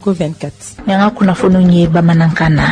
Ko 24. Ni an ka kunnafoniw ye bamanankan na.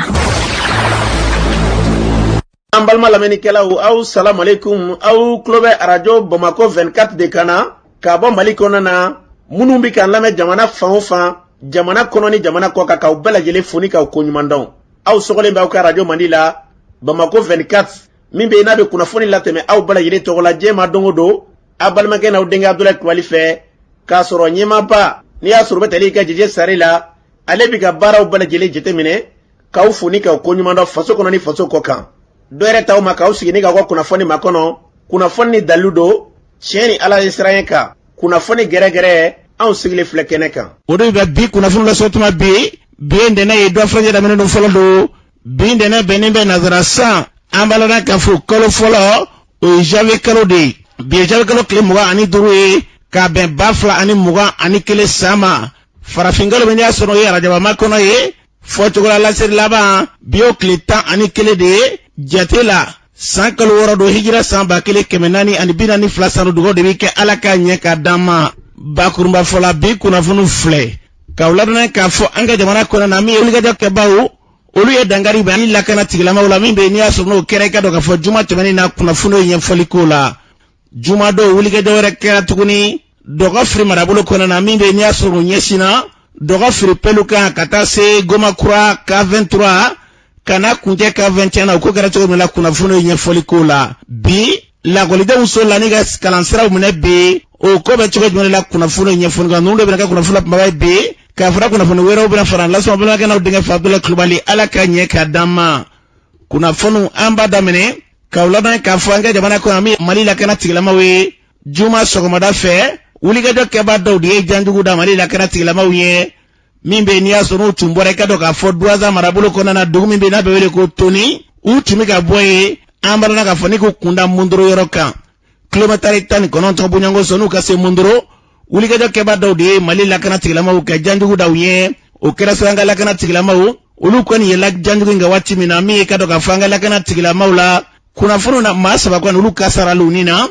An balima lamɛnnikɛlaw, aw salamaleykum. Aw tulo bɛ arajo Bamakɔ 24 de kan na ka bɔ Mali kɔnɔna na. Minnu bɛ k'an lamɛn jamana fan o fan, jamana kɔnɔ ni jamana kɔ kan, k'aw bɛɛ lajɛlen fo ni k'aw koɲuman dɔn. Aw sɔgɔlen bɛ aw ka arajo mandi la, Bamakɔ 24, min bɛ yen n'a bɛ kunnafoni latɛmɛ aw bɛɛ lajɛlen tɔgɔ la diɲɛ ma don o don, aw balimakɛ n'aw denkɛ Abudulayi Kulubali fɛ, k'a sɔrɔ ɲɛmaaba n'i y'a sɔrɔ u bɛ tali kɛ Jeje Sare la, ale bɛ ka baaraw bɛɛ lajɛlen jateminɛ, k'aw fo ni k'aw koɲuman dɔn faso kɔnɔ ni faso kɔ kan. Dɔ yɛrɛ t'aw ma k'aw sigi ni k'aw ka kunnafoni makɔnɔ, kunnafoni ni dalilu don, tiɲɛ ni Ala ye siran kan, kunnafoni gɛrɛgɛrɛ, anw sigilen filɛ kɛnɛ kan. O de bɛ bi kunnafoni lasɔrɔ tuma bi. Bi ye ntɛnɛn ye, dɔ furancɛ daminɛ don fɔlɔ don. Bi ntɛnɛn bɛnnen bɛ nazara san, an b'a la k'a fɔ kalo fɔlɔ, o ye janvier kalo de ye. Bi ye janvier kalo tile 25 ye, k'a bɛn 2021 san ma. Farafin kalo min n'i y'a sɔrɔ o ye arajaba makɔnɔ ye, fɔcogo la laseli laban, bi y'o tile 11 de ye jate la. San kalo wɔɔrɔ don, hijira san 1442 san. Dugawu de bɛ kɛ, Ala k'a ɲɛ k'a d'an ma. Bakurunba fɔ la, bi kunnafoniw filɛ k'aw ladɔnniya k'a fɔ an ka jamana kɔnɔ na, min ye wulikajɔ kɛbaaw, olu ye dankari bɛ ani lakana tigilamaw la, min bɛ yen n'i y'a sɔrɔ n'o kɛra, i ka dɔn k'a fɔ juma tɛmɛnen na, kunnafoniw ye ɲɛfɔli k'o la. Jumadon, wulikajɔ wɛrɛ kɛra tuguni Dɔgɔfiri marabolo kɔnɔna na, min bɛ yen n'i y'a sɔrɔ o ɲɛsinna Dɔgɔfiri pɛlu kan ka taa se Gomakura K23 ka na kuncɛ K21 na. O ko kɛra cogo min na, kunnafoniw ye ɲɛfɔli k'o la. Bi lakɔlidenw solila ni ka kalansiraw minɛ bi, o ko bɛ cogo jumɛn la, kunnafoniw ye ɲɛfɔli kan. Ninnu de bɛna kɛ kunnafoni la kumaba ye bi, k'a fara kunnafoni wɛrɛw bɛna fara lasɔn balimakɛ n'aw denkɛ fɛ, Abudulayi Kulubali. Ala ka ɲɛ k'a d'an ma. Kunnafoniw, an b'a daminɛ k'aw ladɔn k'a fɔ an ka jamana kɔnɔ, min Mali lakana tigilamaw ye, juma sɔgɔmada fɛ, wulikajɔ kɛbaa dɔw de ye janjugu da Mali lakana tigilamaw ye, min bɛ n'i y'a sɔrɔ n'u tun bɔra, i ka dɔn k'a fɔ Duwaza marabolo kɔnɔna na, dugu min bɛ n'a bɛ wele ko Toni, u tun bɛ ka bɔ yen, an b'a dɔn k'a fɔ ni k'u kunda Mondoro yɔrɔ kan, kilomɛtɛrɛ 19 bɔɲɔgɔnko sɔn n'u ka se Mondoro. Wulikajɔ kɛbaa dɔw de ye Mali lakana tigilamaw ka janjugu da u ye. O kɛra sɔrɔ an ka lakana tigilamaw, olu kɔni yɛlɛla janjugu in kan waati min na, min ye ka dɔn k'a fɔ an ka lakana tigilamaw la, kunnafoniw na, maa saba kɔni, olu kasarala u ni na,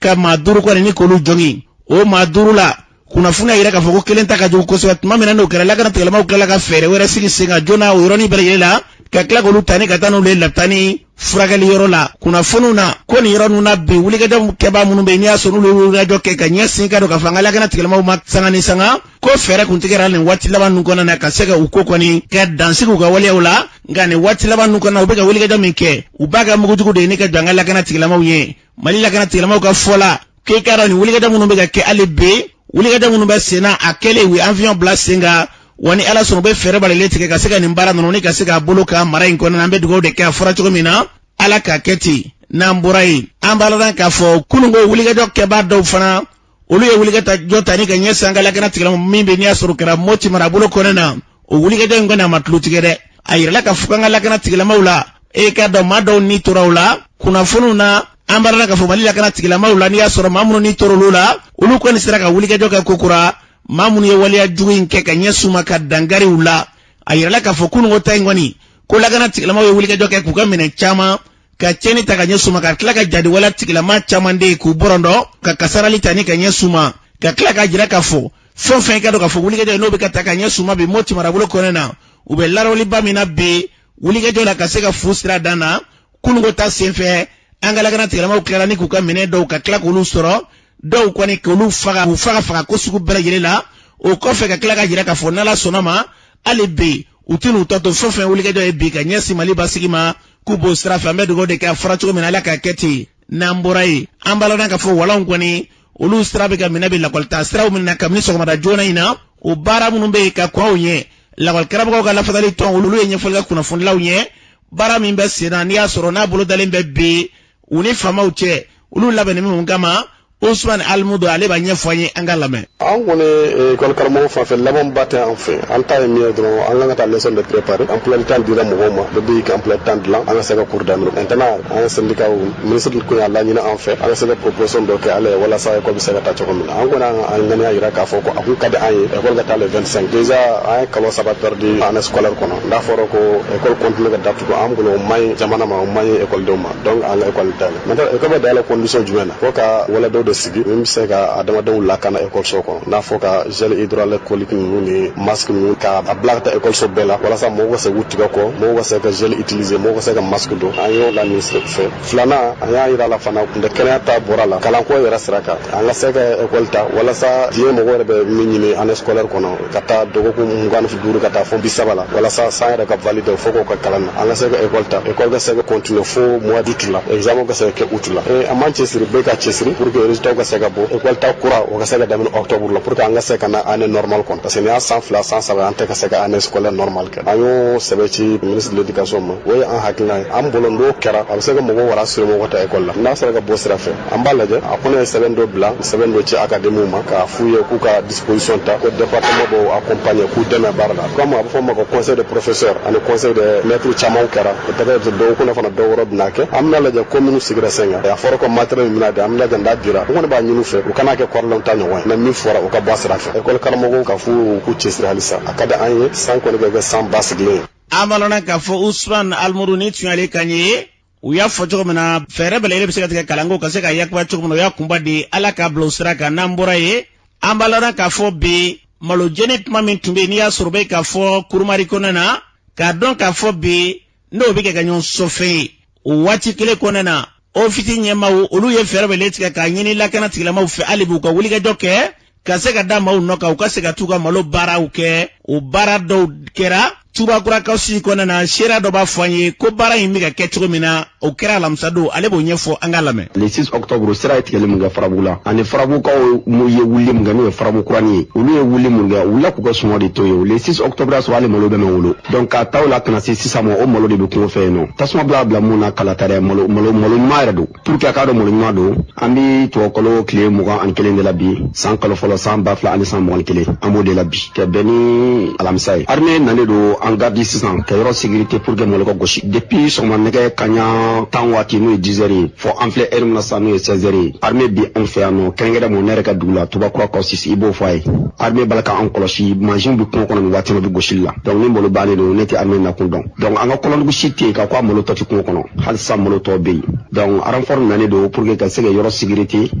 ka maa duuru kɔni ni k'olu jogin. O maa duuru la, kunnafoni y'a yira k'a fɔ ko kelen ta ka jugu kosɛbɛ. Tuma min na n'o kɛra, lakana tigilamaw tilala ka fɛɛrɛ wɛrɛ sigi sen kan joona o yɔrɔnin bɛɛ lajɛlen la, ka tila k'olu ta ni ka taa n'olu ye lapitani furakɛli yɔrɔ la. Kunnafoniw na ko nin yɔrɔ ninnu na bi, wulikajɔ kɛbaa minnu bɛ yen n'i y'a sɔrɔ n'olu ye wulikajɔ kɛ ka ɲɛsin ka don k'a fɔ an ka lakana tigilamaw ma sanga ni sanga, ko fɛɛrɛ kun tigɛra nin waati laban ninnu kɔnɔna na ka se ka u ko kɔni ka dansigi u ka waleyaw la. Nka nin waati laban ninnu kɔnɔna, u bɛ ka wulikajɔ min kɛ, u b'a ka mugujugu de ɲini ka jɔ an ka lakana tigilamaw ye. Mali lakana tigilamaw ka fɔ la, k'e k'a dɔn nin wulikajɔ minnu bɛ ka kɛ hali bi, wulikajɔ minnu bɛ sen na, a kɛlen u ye avion bila sen kan wa, ni Ala sɔnna, u bɛ fɛɛrɛ balalen tigɛ ka se ka nin baara ninnu ni ka se k'a bolo ka mara in kɔnɔna. An bɛ dugawu de kɛ, a fɔra cogo min na, Ala k'a kɛ ten. N'an bɔra yen, an b'a ladɔn k'a fɔ kununko wulikajɔ kɛbaa dɔw fana, olu ye wulikajɔ ta ni ka ɲɛsin an ka lakana tigilamaw, min bɛ n'i y'a sɔrɔ kɛra Moti marabolo kɔnɔna na. O wulikajɔ in kɔni, a ma tulo tigɛ dɛ. A yirala k'a fɔ k'an ka lakana tigilamaw la, e k'a dɔn maa dɔw ni tora o la. Kunnafoniw na, an b'a la k'a fɔ Mali lakana tigilamaw la, n'i y'a sɔrɔ maa minnu ni tora olu la, olu kɔni sera ka wulikajɔ kɛ kokura, maa minnu ye waleya jugu in kɛ ka ɲɛsin u ma ka dankari u la. A yirala k'a fɔ kununko ta in kɔni, ko lakana tigilamaw ye wulikajɔ kɛ k'u ka minɛn caman ka tiɲɛni ta ka ɲɛsin u ma, ka tila ka jadiwaleya tigilama caman de ye k'u bɔrɔndɔ, ka kasarali ta ni ka ɲɛsin u ma, ka tila k'a jira k'a fɔ fɛn o fɛn, i ka dɔn k'a fɔ wulikajɔ ye n'o bɛ ka ta ka ɲɛsin u ma bi Moti marabolo kɔnɔna na, u bɛ larawuliba min na bi wulikajɔ la ka se ka fu sira dan na. Kununko ta senfɛ, an ka lakana tigilamaw tilala ni k'u ka minɛn dɔw ka tila k'olu sɔrɔ, dɔw kɔni k'olu faga, k'u faga faga ko sugu bɛɛ lajɛlen la. O kɔfɛ, ka tila ka jira k'a fɔ n'Ala sɔnna ma, hali bi u tɛn'u tɔ to. Fɛn o fɛn wulikajɔ ye bi ka ɲɛsin Mali basigi ma, k'u b'o sira fɛ. An bɛ dugawu de kɛ, a fɔra cogo min na, Ala k'a kɛ ten. N'an bɔra yen, an b'a ladɔn k'a fɔ walanw kɔni, olu sira bɛ ka minɛ bi lakɔlita siraw minɛ kabini sɔgɔmada joona in na. O baara minnu bɛ yen ka kɔn o ɲɛ, lakɔlikaramɔgɔw ka lafasali tɔn, olu ye ɲɛfɔli kɛ kunnafonidilaw ɲɛ baara min bɛ sen na, n'i y'a sɔrɔ n'a bolo dalen bɛ bi u ni faamaw cɛ, olu labɛnni minnu kama. Usman Alimudu, ale b'a ɲɛfɔ an ye, an ka lamɛn. An kɔni, école karamɔgɔ fan fɛ, labanba tɛ an fɛ. An ta ye min ye dɔrɔn, an kan ka taa leçon de préparer. Emploi du temps dira mɔgɔw ma, bɛɛ b'i ka emploi du temps dilan, an ka se ka cours daminɛ. Maintenant, an ye syndicat, ministre kun y'a laɲini an fɛ, an ka se ka proposition dɔ kɛ ale ye walasa école bɛ se ka taa cogo min na. An kɔni an ŋaniya yira k'a fɔ ko a kun ka di an ye école ka taa le 25. Déjà, an ye kalo 3 perdu année scolaire kɔnɔ. N'a fɔra ko école continue ka datugu, an bolo o man ɲi jamana ma, o man ɲi école denw ma. Donc an ka école dayɛlɛ. Maintenant, école bɛ dayɛlɛ condition jumɛn na? Fo ka wale dɔw de sigi min bɛ se ka adamadenw lakana ekɔliso kɔnɔ, n'a fɔ ka gel hydroalcoolique ninnu ni masque ninnu ka a bila ka taa ekɔliso bɛɛ la, walasa mɔgɔw ka se k'u tigɛ kɔ, mɔgɔw ka se ka gel utiliser, mɔgɔw ka se ka masque don. An y'o la ministre fɛ. Filanan, an y'a yira la fana, kun tɛ kɛnɛya ta bɔra la, kalanko yɛrɛ sira kan, an ka se ka ekɔli ta, walasa diɲɛ mɔgɔ yɛrɛ bɛ min ɲini année scolaire kɔnɔ, ka taa dɔgɔkun 25 ka taa fo 30 la, walasa san yɛrɛ ka valider fo k'o ka kalan na, an ka se ka ekɔli ta, ekɔli ka se ka continuer fo mois d'août la, examen ka se ka kɛ août la. An b'an cɛsiri, bɛɛ ka cɛsiri pour que résultat ka se ka bɔ, ekɔli ta kura o ka se ka daminɛ octobre la, pour que an ka se ka na année normale kɔnɔ, parce que nin y'a san 2, san 3, an tɛ ka se ka année scolaire normale kɛ. An y'o sɛbɛn ci ministre de l'éducation ma. O ye an hakilina ye an bolo. N'o kɛra, a bɛ se ka mɔgɔw rassurer, mɔgɔw ta ekɔli la. N'a sera ka bɔ sira fɛ, an b'a lajɛ. A kɔnɔ ye sɛbɛn dɔ bila, sɛbɛn dɔ ci académie ma, k'a f'u ye k'u ka disposition ta, ko département b'o accompagner, k'u dɛmɛ baara la. Comme a bɛ fɔ o ma ko conseil de professeur ani conseil de maître caman kɛra, peut-être dɔgɔkun fana dɔw wɛrɛ bɛna kɛ. An bɛna lajɛ ko minnu sigira sen kan. A fɔra ko matériel min bɛna di, an bɛna lajɛ n'a dira. U kɔni b'a ɲini u fɛ, u kana kɛ kɔrɔlenw ta ɲɔgɔn ye. Na min fɔra, u ka bɔ a sira fɛ. Ekɔli karamɔgɔw ka f'u k'u cɛsiri halisa. A ka di an ye, san kɔni ka kɛ san basigilen ye. An b'a k'a fɔ Usman Alimuru ni tun y'ale kan ye. U y'a fɔ cogo min na, fɛɛrɛ bɛɛ lajɛlen bɛ se ka tigɛ kalanko ka se ka yakuba cogo min na, o y'a kunba di. Ala k'a bila o sira kan. N'an bɔra yen, an b'a lɔn k'a fɔ bi malojeni kuma min tun bɛ yen, n'i y'a sɔrɔ bɛ k'a fɔ kurumari kɔnɔna na, k'a dɔn k'a fɔ bi n'o bɛ kɛ ka ɲɔgɔn sɔfɛn ye, o waati kelen kɔnɔna na, ofisi ɲɛmaaw olu ye fɛɛrɛ bɛɛ tigɛ k'a ɲini lakana tigilamaw fɛ hali bi u ka wulikajɔ kɛ ka se ka da maaw nɔ kan, u ka se ka t'u ka malo baaraw kɛ. O baara dɔw kɛra Tubakura kasi kɔnɔna na. Seereya dɔ b'a fɔ an ye ko baara in bɛ ka kɛ cogo min na, o kɛra alamisa don. Ale b'o ɲɛfɔ, an k'a lamɛn. Le 6 octobre, sira ye tigɛli mun kɛ Farabugu la, ani Farabugukaw ye wuli mun kɛ, n'o ye Farabu kurani ye, olu ye wuli mun kɛ, u wulila k'u ka suman de to yen. Le 6 octobre y'a sɔrɔ hali malo bɛ mɛ wolo. Donc k'a ta o la ka na se sisan ma, o malo de bɛ kungo fɛ yen nɔ. Tasuma bila mun na kala ta dɛ, malo malo malo ɲuman yɛrɛ don. Pour que a k'a dɔn malo ɲuman don, an bɛ tubabukalo tile 21 de la bi, san kalo fɔlɔ, san 2021, an b'o de la bi, ka bɛn ni alamisa ye. Armée nalen don an garde sisan ka yɔrɔ sécurité pour que malo ka gosi. Depuis sɔgɔma nɛgɛ kaɲa 10 waati, n'o ye 10 heures ye, fɔ an filɛ heure min na sisan, n'o ye 16 heures ye, armée bi anw fɛ yan nɔ, kɛrɛnkɛrɛn mɔ ne yɛrɛ ka dugu la, Tubakura kɔ sisi, i b'o fɔ a ye. Armée b'a la k'an kɔlɔsi, mansin bɛ kungo kɔnɔ nin waati in na, u bɛ gosili la. Donc ni malo bannen don, ne tɛ armée nakun dɔn. Donc an ka kɔlɔndugu si tɛ yen ka ko a malo tɔ tɛ kungo kɔnɔ, hali sisan malo tɔ bɛ yen. Donc renfort nalen don pour que ka se ka yɔrɔ sécurité.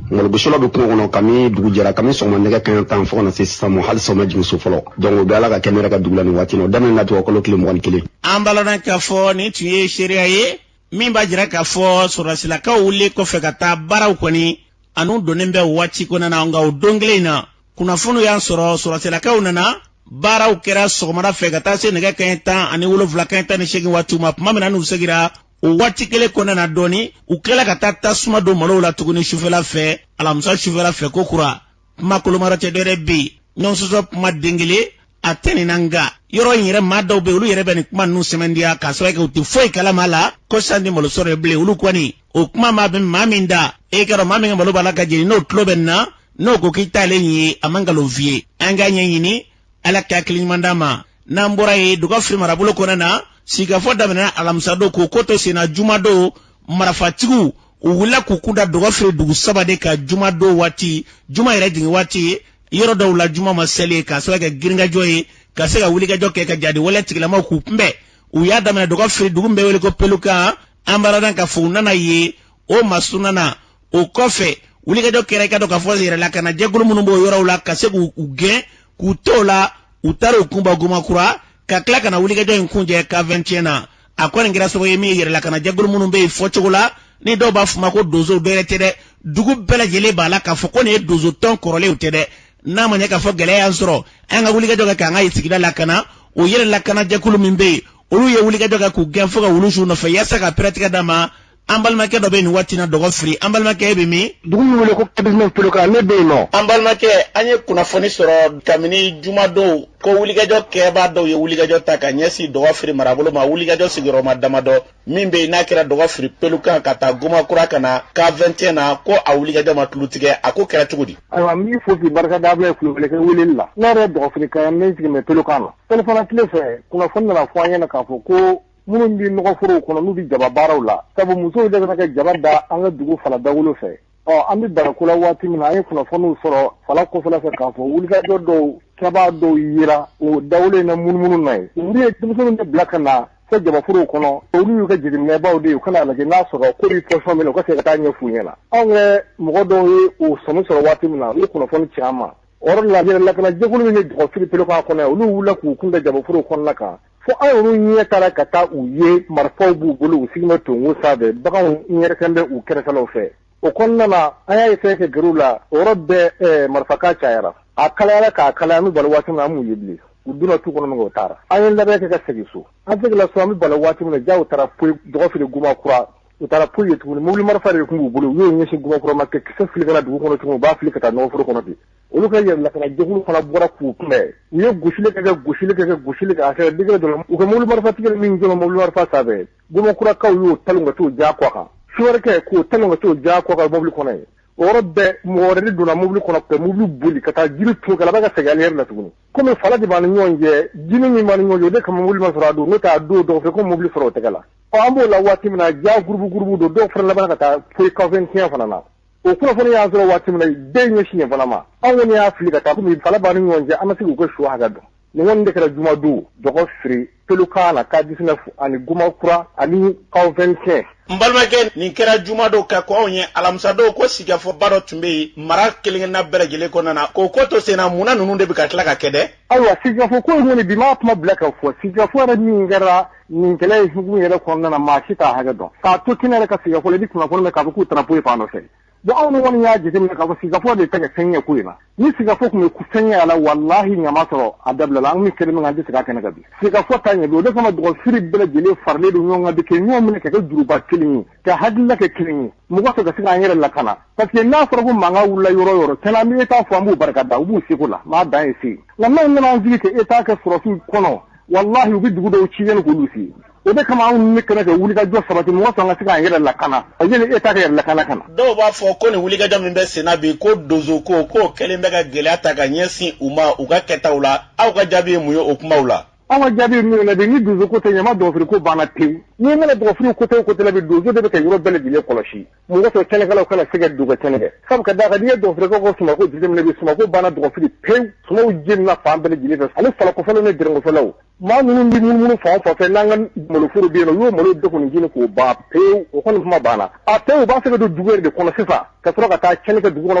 Malogosilaw bɛ kungo kɔnɔ kami dugu jɛra, kami sɔgɔma nɛgɛ kaɲa 10 fo ka na se sisan ma, hali sisan u ma jigin so fɔlɔ. Donc o bɛ Ala ka kɛ ne yɛrɛ ka dugu la nin waati in na. O daminɛna tubabukalo tile 21. An b'a lɔn k'a fɔ nin tun ye seereya ye min b'a jira k'a fɔ sɔrɔdasilakaw wulilen kɔfɛ ka taa baaraw kɔni an'u donnen bɛ waati kɔnɔna na. Nka o don kelen in na, kunnafoniw y'an sɔrɔ, sɔrɔdasilakaw nana, baaraw kɛra sɔgɔmada fɛ ka taa se nɛgɛ kaɲɛ 17, kaɲɛ 18 waatiw ma. Tuma min na n'u segira, o waati kelen kɔnɔna na dɔɔni, u tilala ka taa tasuma don malow la tuguni sufɛla fɛ, alamisa sufɛla fɛ. Ko kura kuma kolomara tɛ dɔwɛrɛ bɛ yen, ɲɔgɔn sɔsɔ kuma den kelen a tɛ nin na. Nka yɔrɔ in yɛrɛ, maa dɔw bɛ yen, olu yɛrɛ bɛ nin kuma ninnu sɛmɛntiya k'a sababu kɛ u tɛ foyi kalama la ko san tɛ malo sɔrɔ ye bilen. Olu kɔni, o kuma maa bɛ maa min da e ka dɔn, maa min ka malo b'a la ka jeni, n'o tulo bɛ nin na, n'o ko k'i t'ale ye, a man nkalon f'i ye. An k'a ɲɛɲini, Ala ka hakili ɲuman d'an ma. N'an bɔra yen, Dugafiri marabolo kɔnɔna na, sigikafɔ daminɛna alamisa don k'o ko to senna jumadon. Marifatigiw u wulila k'u kunda Dɔgɔfiri dugu saba de ka jumadon waati, juma yɛrɛ jigin waati, yɔrɔ dɔw la juma ma seli, k'a sababu kɛ girinkajɔ ye ka se ka wulikajɔ kɛ ka jadi wale tigilamaw k'u kunbɛn. U y'a daminɛ Dɔgɔfiri dugu min bɛ wele ko Pelukan. An b'a ka fɔ u nana ye o masurunna na. O kɔfɛ, wulikajɔ kɛra, i ka dɔn k'a fɔ yɛrɛ lakana jɛkulu minnu b'o yɔrɔw la, ka se k'u gɛn k'u to o la, u taara u kunba Gomakura, ka tila ka na wulikajɔ in kunjɛ ka 21 na. A kɔni kɛra sababu ye min ye yɛrɛ lakana jɛkulu minnu bɛ yen fɔcogo la, ni dɔw b'a fɔ ma ko donsow, dɔwɛrɛ tɛ dɛ, dugu bɛɛ lajɛlen b'a la k'a fɔ ko nin ye donso tɔn kɔrɔlenw tɛ dɛ. N'a ma ɲɛ k'a fɔ gɛlɛya y'an sɔrɔ, an ka wulikajɔ kɛ k'an ka sigida lakana. O yɛrɛ lakana jɛkulu min bɛ yen, olu ye wulikajɔ kɛ k'u gɛn fo ka wulu su nɔfɛ yaasa ka pɛrɛtigɛ d'a ma. An balimakɛ dɔ bɛ nin waati na Dɔgɔ firi. An balimakɛ, e bɛ min? Dugu min wele ko Kabini Pelukan, ne bɛ yen nɔ. An balimakɛ, an ye kunnafoni sɔrɔ kabini jumadon ko wulikajɔ kɛbaa dɔw ye wulikajɔ ta ka ɲɛsin Dɔgɔ firi marabolo ma, wulikajɔ sigiyɔrɔma damadɔ min bɛ yen n'a kɛra Dɔgɔ firi Pelukan ka taa Gomakura ka na ka 21 na, ko a wulikajɔ ma tulu tigɛ. A ko kɛra cogo di? Ayiwa, n b'i fo k'i barika da Abulaye Kulubali ka weleli la. Ne yɛrɛ ye Dɔgɔfiri ka ye, n bɛ sigi mɛ Pelukan na. Selifana tile fɛ, kunnafoni nana fɔ an ɲɛna k'a fɔ ko minnu bɛ nɔgɔforow kɔnɔ, n'u bɛ jaba baaraw la, sabu musow de bɛ kɛ jaba da an ka dugu fala dawolo fɛ. Ɔ an bɛ barako la waati min na, an ye kunnafoniw sɔrɔ fala kɔfɛla fɛ k'a fɔ wulikajɔ dɔw kɛbaa dɔw yera o dawolo in na munumunu na ye. Olu ye denmisɛnninw de bila ka na. fo jabaforow kɔnɔ. Olu y'u ka jateminɛbaw de ye, u kana lajɛ n'a sɔrɔ ko bɛ pɔsɔn min na, u ka se ka taa ɲɛf'u ɲɛna. Anw kɛ mɔgɔ dɔw ye o sɔmi sɔrɔ waati min na, u ye kunnafoni ci an ma. O yɔrɔ la, yɛrɛ lakana jɛkulu min bɛ Dɔgɔfiri pelokan kɔnɔ yan, olu wulila k'u kun da jabaforow kɔnɔna kan, fo an yɛrɛ ɲɛ taara ka taa u ye, marifaw b'u bolo, u sigilen bɛ tonko sanfɛ, baganw ɲɛrɛkɛn bɛ u kɛrɛfɛlaw fɛ. O kɔnɔna na, an y'a ye fɛn kɛ gɛrɛw la, o yɔrɔ bɛɛ marifakan cayara, a kalayara k'a kalaya. An bɛ balo waati min na, an m'u ye bilen. U donna tu kɔnɔ min kɛ, u taara. An ye labɛn kɛ ka segin so. An seginna so, an bɛ balo waati min na, jaw taara poyi Dɔgɔfiri Guma Kura. U taara poyi ye tuguni, mobili marifa de tun b'u bolo. U y'o ɲɛsin Guma Kura ma kɛ kisɛ fili ka na dugu kɔnɔ tuguni, u b'a fili ka taa nɔgɔforo kɔnɔ ten. Olu ka yɛrɛ lakana jɛkulu fana bɔra k'u kunbɛn. U ye gosili kɛ, ka gosili kɛ, ka gosili kɛ, a kɛra degré dɔ la, u ka mobili marifatigi min jɔra mobili marifa sanfɛ, Gumakurakaw y'o talon ka t'o ja kɔ kan. Sofɛrikɛ k'o talon ka t'o ja kɔ kan mobili kɔnɔ yen. O yɔrɔ bɛɛ, mɔgɔ wɛrɛ de donna mobili kɔnɔ ka mobili boli ka taa jiri tun ka laban ka segin arrière la tuguni. Komi fala de b'an ni ɲɔgɔn cɛ, jini min b'an ni ɲɔgɔn cɛ, o de kama mobili ma sɔrɔ a don, n'o tɛ a don dɔgɔfɛ ko mobili sɔrɔ o tɛgɛ la. Ɔ, an b'o la waati min na, ja gurubu gurubu don, dɔw fana labanna ka taa poyi kafɛn tiɲɛ fana na. O kunnafoni y'an sɔrɔ waati min na, bɛɛ ɲɛsin yen fana ma. Anw kɔni y'a fili ka taa, komi fala b'an ni ɲɔgɔn cɛ, an ma se k'u ka su hakɛ dɔn. Nin kɔni de kɛra jumadon Dɔgɔfiri pelukan na, ka 19 ani Gumakura ani kawfɛn tiɲɛ. N balimakɛ, nin kɛra jumadon ka kɔn anw ye alamisadon ko sigikafɔba dɔ tun bɛ yen mara kelen-kelenna bɛɛ lajɛlen kɔnɔna na, k'o ko to sen na. Munna ninnu de bɛ ka tila ka kɛ dɛ? Ayiwa, sigikafɔ ko in kɔni, bi m'a kuma bila ka fɔ. Sigikafɔ yɛrɛ min kɛra nin kɛlɛ ye hukumu yɛrɛ kɔnɔna na, maa si t'a hakɛ dɔn. K'a to kɛnɛ yɛrɛ ka sigikafɔ la, i bɛ kunnafoni mɛn k'a fɔ k'u taara poyi fan dɔ fɛ. Bon, anw kɔni y'a jateminɛ k'a fɔ sigikafɔ de tɛ ka fɛn ɲɛ ko in na. Ni sigikafɔ tun bɛ fɛn ɲɛ a la, walahi ɲama sɔrɔ a dabila la. An bɛ kɛlɛ min kan, an tɛ segin a kɛnɛ kan bi. Sigikafɔ ta ɲɛ bi. O de kama Dɔgɔfiri bɛɛ lajɛlen faralen don ɲɔgɔn kan bi, kɛ ɲɔgɔn minɛ ka kɛ juruba kelen ye, ka hakilila kɛ kelen ye, mɔgɔ fɛ ka se k'an yɛrɛ lakana. Parce que n'a fɔra ko mankan wulila yɔrɔ o yɔrɔ, tiɲɛna, an bɛ État fo, an b'u barika da, u b'u seko la, maa dan ye se. Nka n'anw nana an sigi ka État kɛ sɔrɔsiw kɔnɔ, walahi u bɛ dugu dɔw ci yanni k'olu se. O de kama anw ne kɛnɛ ka wulikajɔ sabati, mɔgɔ sɔn ka se k'an yɛrɛ lakana, yanni État ka yɛrɛ lakana ka na. Dɔw b'a fɔ ko nin wulikajɔ min bɛ senna bi, ko donso ko k'o kɛlen bɛ ka gɛlɛya ta ka ɲɛsin u ma u ka kɛtaw la. Aw ka jaabi ye mun ye o kumaw la? Anw ka jaabi ye min ye bi, ni donso ko tɛ, ɲama Dɔgɔfiri ko banna pewu. N'i mana Dɔgɔfiri côté o côté la bi, donso de bɛ ka yɔrɔ bɛɛ lajɛlen kɔlɔsi, mɔgɔ sɔrɔ cɛnnikɛlaw kana se ka don ka cɛnni kɛ. Sabu ka d'a kan, n'i ye Dɔgɔfirikaw ka sumako jateminɛ bi, sumako banna Dɔgɔfiri pewu. Sumaw jenina fan bɛɛ lajɛlen fɛ, ani falakɔfɛlaw ni dɛrɛnkɔfɛlaw. Maa minnu bɛ munumunu fan o fan fɛ, n'an ka maloforo bɛ yen nɔ, u y'o malo bɛɛ kɔni jeni k'o ban pewu. O kɔni kuma banna a pewu. U b'a fɛ ka don dugu yɛrɛ de kɔnɔ sisan, ka sɔrɔ ka taa cɛnni kɛ dugu kɔnɔ,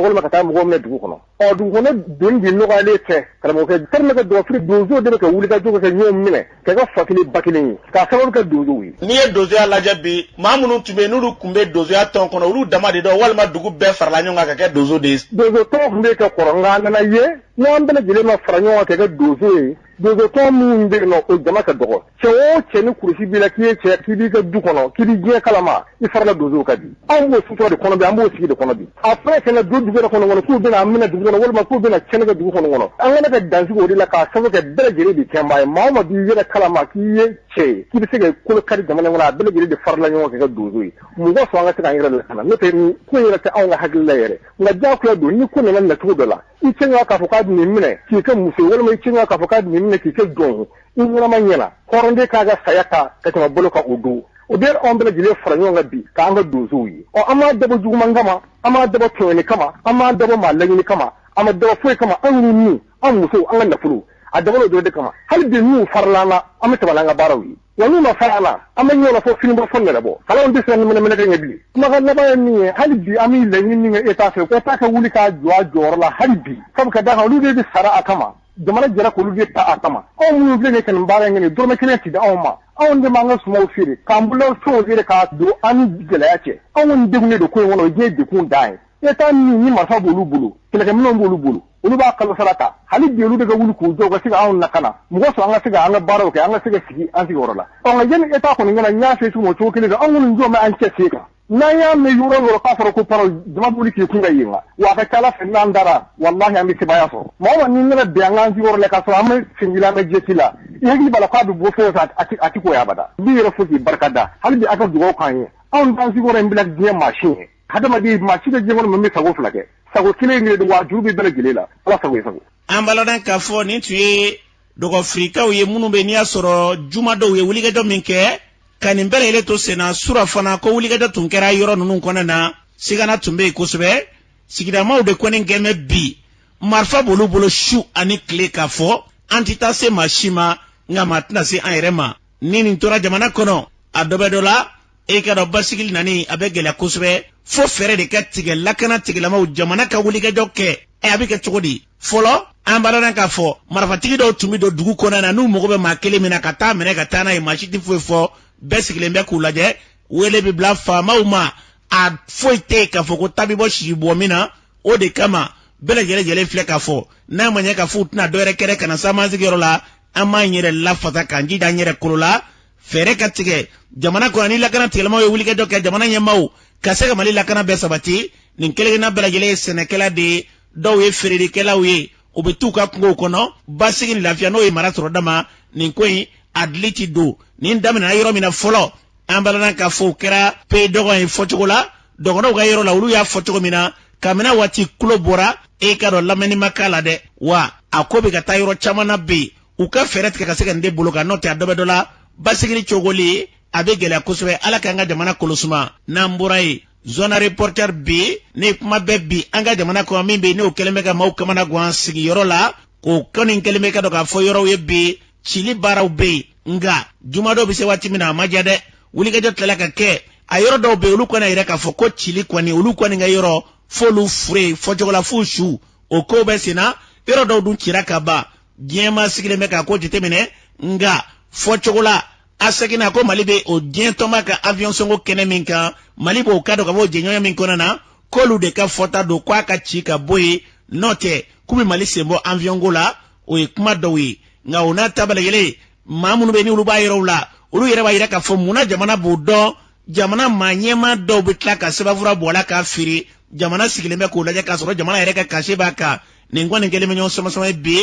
walima ka taa mɔgɔw minɛ dugu kɔnɔ. Ɔ, dugu kɔnɔ donni de nɔgɔyalen tɛ, karamɔgɔkɛ. Tellement que Dɔgɔfiri donsow de bɛ ka wulikajɔ kɛ, ɲɔgɔn minɛ ka kɛ fa kelen ba kelen ye, k'a sababu kɛ donsow ye. N'i ye donsoya lajɛ bi, maa minnu tun bɛ yen, n'olu tun bɛ donsoya tɔn kɔnɔ, olu dama de dɔn, walima dugu bɛɛ farala ɲɔgɔn kan ka kɛ donso de ye? Donso tɔn tun bɛ ka kɔrɔ, nka a nana ye n'an bɛɛ lajɛlen ma fara ɲɔgɔn kan ka kɛ donso ye, donso tɔn minnu bɛ yen nɔ, o jama ka dɔgɔ. Cɛ o cɛ ni kurusi b'i la k'i ye cɛ, k'i b'i ka du kɔnɔ, k'i bɛ diɲɛ kalama, i farala donsow kan bi. Anw b'o sutura de kɔnɔ bi, an b'o sigi de kɔnɔ bi. A fɛn fɛn don dugu yɛrɛ kɔnɔ k'u bɛna an minɛ dugu kɔnɔ, walima k'u bɛna tiɲɛni kɛ dugu kɔnɔ, an kana ka dansigi o de la, k'a sababu kɛ bɛɛ lajɛlen de kɛnba ye. Maa o maa b'i yɛrɛ kalama k'i ye cɛ ye, k'i bɛ se ka kolo kari jamana kɔnɔ, a bɛɛ lajɛlen de farala ɲɔgɔn kan ka kɛ donso ye. Mɔgɔ sɔn an ka se k'an yɛrɛ lakana, n'o tɛ nin ko in yɛrɛ tɛ anw ka hakilila yɛrɛ. Nka diyagoya don, ni ko nana nacogo dɔ la, i cɛ k'a fɔ k'a bɛ nin minɛ k'i kɛ muso ye, walima i cɛ k'a fɔ k'a bɛ nin minɛ k'i kɛ jɔn ye, i ɲɛnama ɲɛna hɔrɔnden k'a ka saya ta ka tɛmɛ bolo kan o don. O bɛ anw bɛɛ lajɛlen fara ɲɔgɔn kan bi k'an ka donsow ye. Ɔ, an m'a dabɔ juguman kama, an m'a dabɔ tɔɲɔni kama, an m'a dabɔ maa laɲini kama, an ma dabɔ foyi kama. An y'u ni an musow, an ka nafolo, a dabɔla o dɔrɔn de kama. Hali bi n'u farala an na, an bɛ tɛmɛ n'an ka baaraw ye. Wa n'u ma fara an na, an bɛ ɲɔgɔn na fɔ fini bɔ fɔ nɛrɛ bɔ hali anw tɛ siran ni mɛnɛ kɛ ɲɛ bilen. Kumakan laban ye min ye, hali bi an bɛ laɲini min kɛ État fɛ, État ka wuli k'a jɔ a jɔyɔrɔ la hali bi. Sabu ka d'a kan, olu de bɛ sara a kama, jamana jɛra k'olu de ta a kama. Anw minnu filɛ nin ye ka nin baara in kɛ nin, dɔrɔmɛ kelen ti di anw ma. Anw de b'an ka sumaw feere k'an bolo fɛnw feere k'a don an ni gɛlɛya cɛ. Anw kɔni degunnen don ko in kɔnɔ, o ye diɲɛ degun dan ye. État min ni marifa b'olu bolo, kɛlɛkɛminɛnw b'olu bolo, olu b'a kalo sara ta, hali bi olu de ka wuli k'u jɔ, u ka se ka anw lakana, mɔgɔ sɔrɔ an ka se ka an ka baaraw kɛ, an ka se ka sigi an sigiyɔrɔ la. Ɔ, nka yanni État kɔni kana n y'a fɛ cogo o cogo kelen fɛ, anw kɔni jɔ bɛ an cɛ sen kan. N'an y'a mɛn yɔrɔ o yɔrɔ k'a fɔra ko parole, jama bɛ wuli k'i kun ka yen wa. Wa a ka ca ala fɛ, n'an dara, walahi an bɛ sebaaya sɔrɔ. Maa o maa n'i nana bɛn an k'an sigiyɔrɔ la k'a sɔrɔ an bɛ fɛn la, an bɛ jɛsi la, i hakili b'a la k'a bɛ bɔ fɛn o fɛn, a ti ko ye abada. N b'i yɛrɛ fo k'i barika da. Hali bi a ka dugawu k'an ye. Anw t'an sigiyɔrɔ in bila diɲɛ maa si ye. Hadamaden maa si tɛ diɲɛ kɔnɔ min bɛ sago fila kɛ. Sago kelen de don, wa juru bɛ bɛɛ lajɛlen la. Ala sago i sago. An b'a k'a fɔ nin tun ye Dɔgɔfirikaw ye minnu bɛ n'i y'a sɔrɔ juma dɔw ye wulikajɔ min kɛ ka nin bɛɛ lajɛlen to senna. Sura fana ko wulikajɔ tun kɛra yɔrɔ ninnu kɔnɔna na, sigana tun bɛ yen kosɛbɛ. Sigidamaw de kɔni gɛnbɛ bi, marifa b'olu bolo su ani tile, k'a fɔ an tɛ taa se maa si ma, nka maa tɛna se an yɛrɛ ma. Ni nin tora jamana kɔnɔ, a dɔ bɛ dɔ la, e ka dɔn basigili nani a bɛ gɛlɛya kosɛbɛ, fo fɛɛrɛ de ka tigɛ lakana tigilamaw, jamana ka wulikajɔ kɛ. Ɛ, a bɛ kɛ cogo di? Fɔlɔ, an b'a dɔn k'a fɔ marifatigi dɔw tun bɛ don dugu kɔnɔ na, n'u mago bɛ maa kelen min na, ka taa minɛ ka taa n'a ye, maa si tɛ foyi fɔ, bɛɛ sigilen bɛ k'u lajɛ. Wele bɛ bila faamaw ma, a foyi tɛ yen k'a fɔ ko ta bɛ bɔ sisi bɔ min na. O de kama bɛɛ lajɛlen jɛlen filɛ k'a fɔ n'a ma ɲɛ k'a fɔ u tɛna dɔwɛrɛ kɛrɛ ka na s'an sigiyɔrɔ la, an b'an yɛrɛ lafasa k'an jija an yɛrɛ kolo la. Fɛɛrɛ ka tigɛ jamana kɔnɔ ni lakana tigilamaw ye wulikajɔ kɛ, jamana ɲɛmaaw ka se ka Mali lakana bɛɛ sabati. Nin kelenkelenna bɛɛ lajɛlen ye sɛnɛkɛla de ye, dɔw ye feerelikɛlaw ye, u bɛ t'u ka kungow kɔnɔ. Basigi ni lafiya, n'o ye mara sɔrɔ dama nin ko in, a dili ti don. Nin daminɛna yɔrɔ min na fɔlɔ, an balana k'a fɔ o kɛra pays dɔgɔn ye fɔcogo la, dɔgɔnɔw ka yɔrɔ la, olu y'a fɔ cogo min na, kabini waati kulo bɔra, e ka dɔn lamɛnni ma k'a la dɛ. Wa a ko bɛ ka taa yɔrɔ caman na bi, u ka fɛɛrɛ tigɛ ka se ka nin de bolo kan, n'o tɛ a dɔ bɛ dɔ la, basigili cogoli a bɛ gɛlɛya kosɛbɛ. Ala k'an ka jamana kolosuma. N'an bɔra yen, zone reporter bi ni kuma bɛ bi an ka jamana kɔnɔ, min bɛ yen n'o kɛlen bɛ ka maaw kamana gan sigiyɔrɔ la, k'o kɔni kɛlen bɛ ka dɔn k'a fɔ yɔrɔw ye bi cili baaraw bɛ yen, nka jumadɔ bɛ se waati min na, a ma diya dɛ. Wulikajɔ tilala ka kɛ a yɔrɔ dɔw bɛ yen, olu kɔni yɛrɛ k'a fɔ ko cili kɔni, olu kɔni ka yɔrɔ f'olu fure fɔcogo la, f'u su, o kow bɛ sen na. Yɔrɔ dɔw dun cira ka ban, diɲɛmaa sigilen bɛ k'a ko jateminɛ, nka fɔcogo la a seginna ko Mali bɛ o diɲɛ tɔnba ka avion sɔngɔ kɛnɛ min kan, Mali b'o ka dɔn ka bɔ jɛɲɔgɔnya min kɔnɔ na, k'olu de ka fɔta don k'a ka ci ka bɔ yen, n'o tɛ k'u bɛ Mali sen bɔ avion ko la. O ye kuma dɔw ye, nka o n'a ta bɛɛ lajɛlen, maa minnu bɛ ni olu b'a yɔrɔw la, olu yɛrɛ b'a yira k'a fɔ munna jamana b'o dɔn, jamana maa ɲɛmaa dɔw bɛ tila ka sɛbɛnfura bɔ a la k'a feere, jamana sigilen bɛ k'o lajɛ k'a sɔrɔ jamana yɛrɛ ka cachet b'a kan. Nin kɔni kɛlen bɛ ɲɔgɔn sama-sama ye bi,